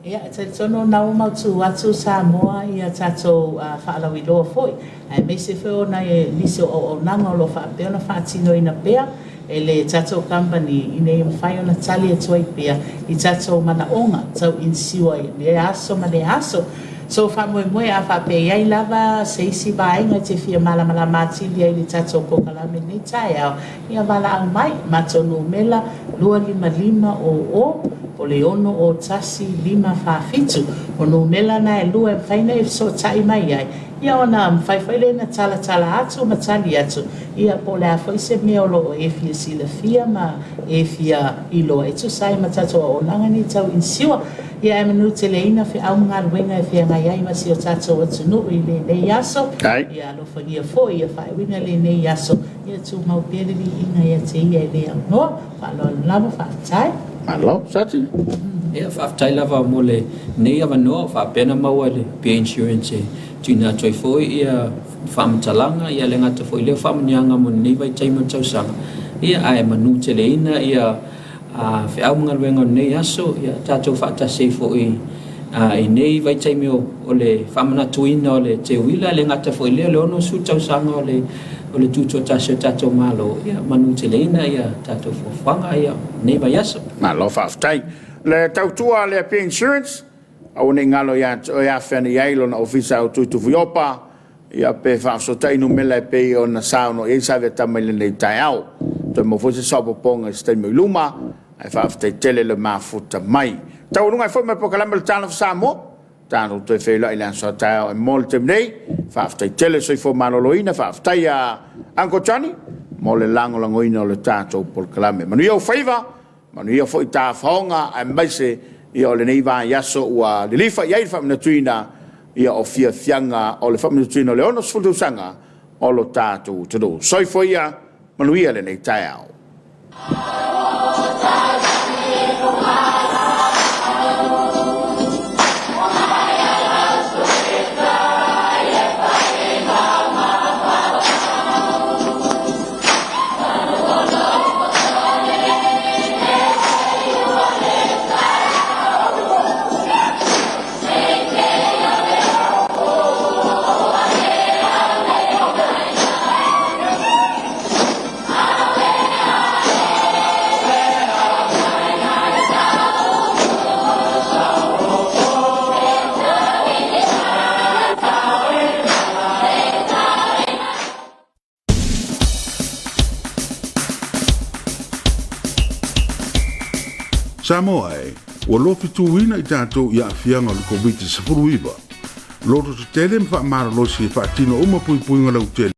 Ia, e talitonu o lena ua mautu atu Samoa i a tatou faalauiloa foi, aemaise foi o nai nisi o auaunaga o lo o faapea ona faatinoina pea e le tatou kamupani ina ia mafai ona tali atu ai pea i tatou manaoga tau insure i lea aso ma lea aso. So faamoemoe a faapea i ai lava se isi vaega e te fia malamalama atili ai i le tatou polokalame i lenei taeao, ia valaau mai, matou numela 255 00 po o le 6 01 5 4 7. O numela na e lua e mafai ona e fesootai mai ai, ia ona mafai foi lea ona talatala atu ma tali atu, ia po o le a foi se mea o lo o e fia silafia ma e fia iloa e tusa ai ma tatou auaunaga nei tau inisiua. Ia ae manuteleina feau ma galuega e feagai ai ma si o tatou atunuu i lenei aso. Ia alofagia foi ia faaiuina lenei aso, ia tumau pea le viiga ia te Ia e le aunoa. Faaaloalo lava, faafetai. Malo, Sati. Ia, faafetai lava mo lenei avanoa o faapea ona maua e le Peer Insurance e tuuina atu ai foi ia faamatalaga, ia le gata foi i lea o faamanuiaga mo lenei vaitaimi o le tausaga, ia ae manuteleina ia feau ma galuega o lenei aso, ia tatou faatasi ai foi i nei vaitaimi o le faamanatuina o le teuila, e le gata foi i lea o le 60 tausaga o le o le tutoatasi o tatou Malo, ia manuteleina ia tatou fuafuaga ia lenei vaiaso. Malo faafetai. Le tautua a le Apia Insurance, aua ne i galo ia te oe afe ane i ai lona ofisa au Tuitufuiopa, ia pe faafesootai numela e pei ona saunoa i ai Saviatama i lenei taeao. Toe maua foi se saopopoga i se taimi o i luma, ae faafetai tele le mafuta mai. Taualuga ai foi ma le polokalame o le Talofa Samoa, tatou toe feiloai i le aso a taeao e mo le taimi nei. Faafetai tele soifua maloloina, faafetai a Uncle Johnny mo le lagolagoina o le tatou polokalame. Manuia ou faiva, manuia foi tafaoga aemaise ia o lenei vaiaso ua lilifa i ai le faamanatuina ia o fiafiaga o le faamanatuina o le 60 tausaga o lo tatou atunuu. Soifua ia, manuia lenei taeao. Samoa e, ua lofituina i tatou i aafiaga o le Koviti-19. Loto tetele ma faamalolosi e faatino uma puipuiga lautele.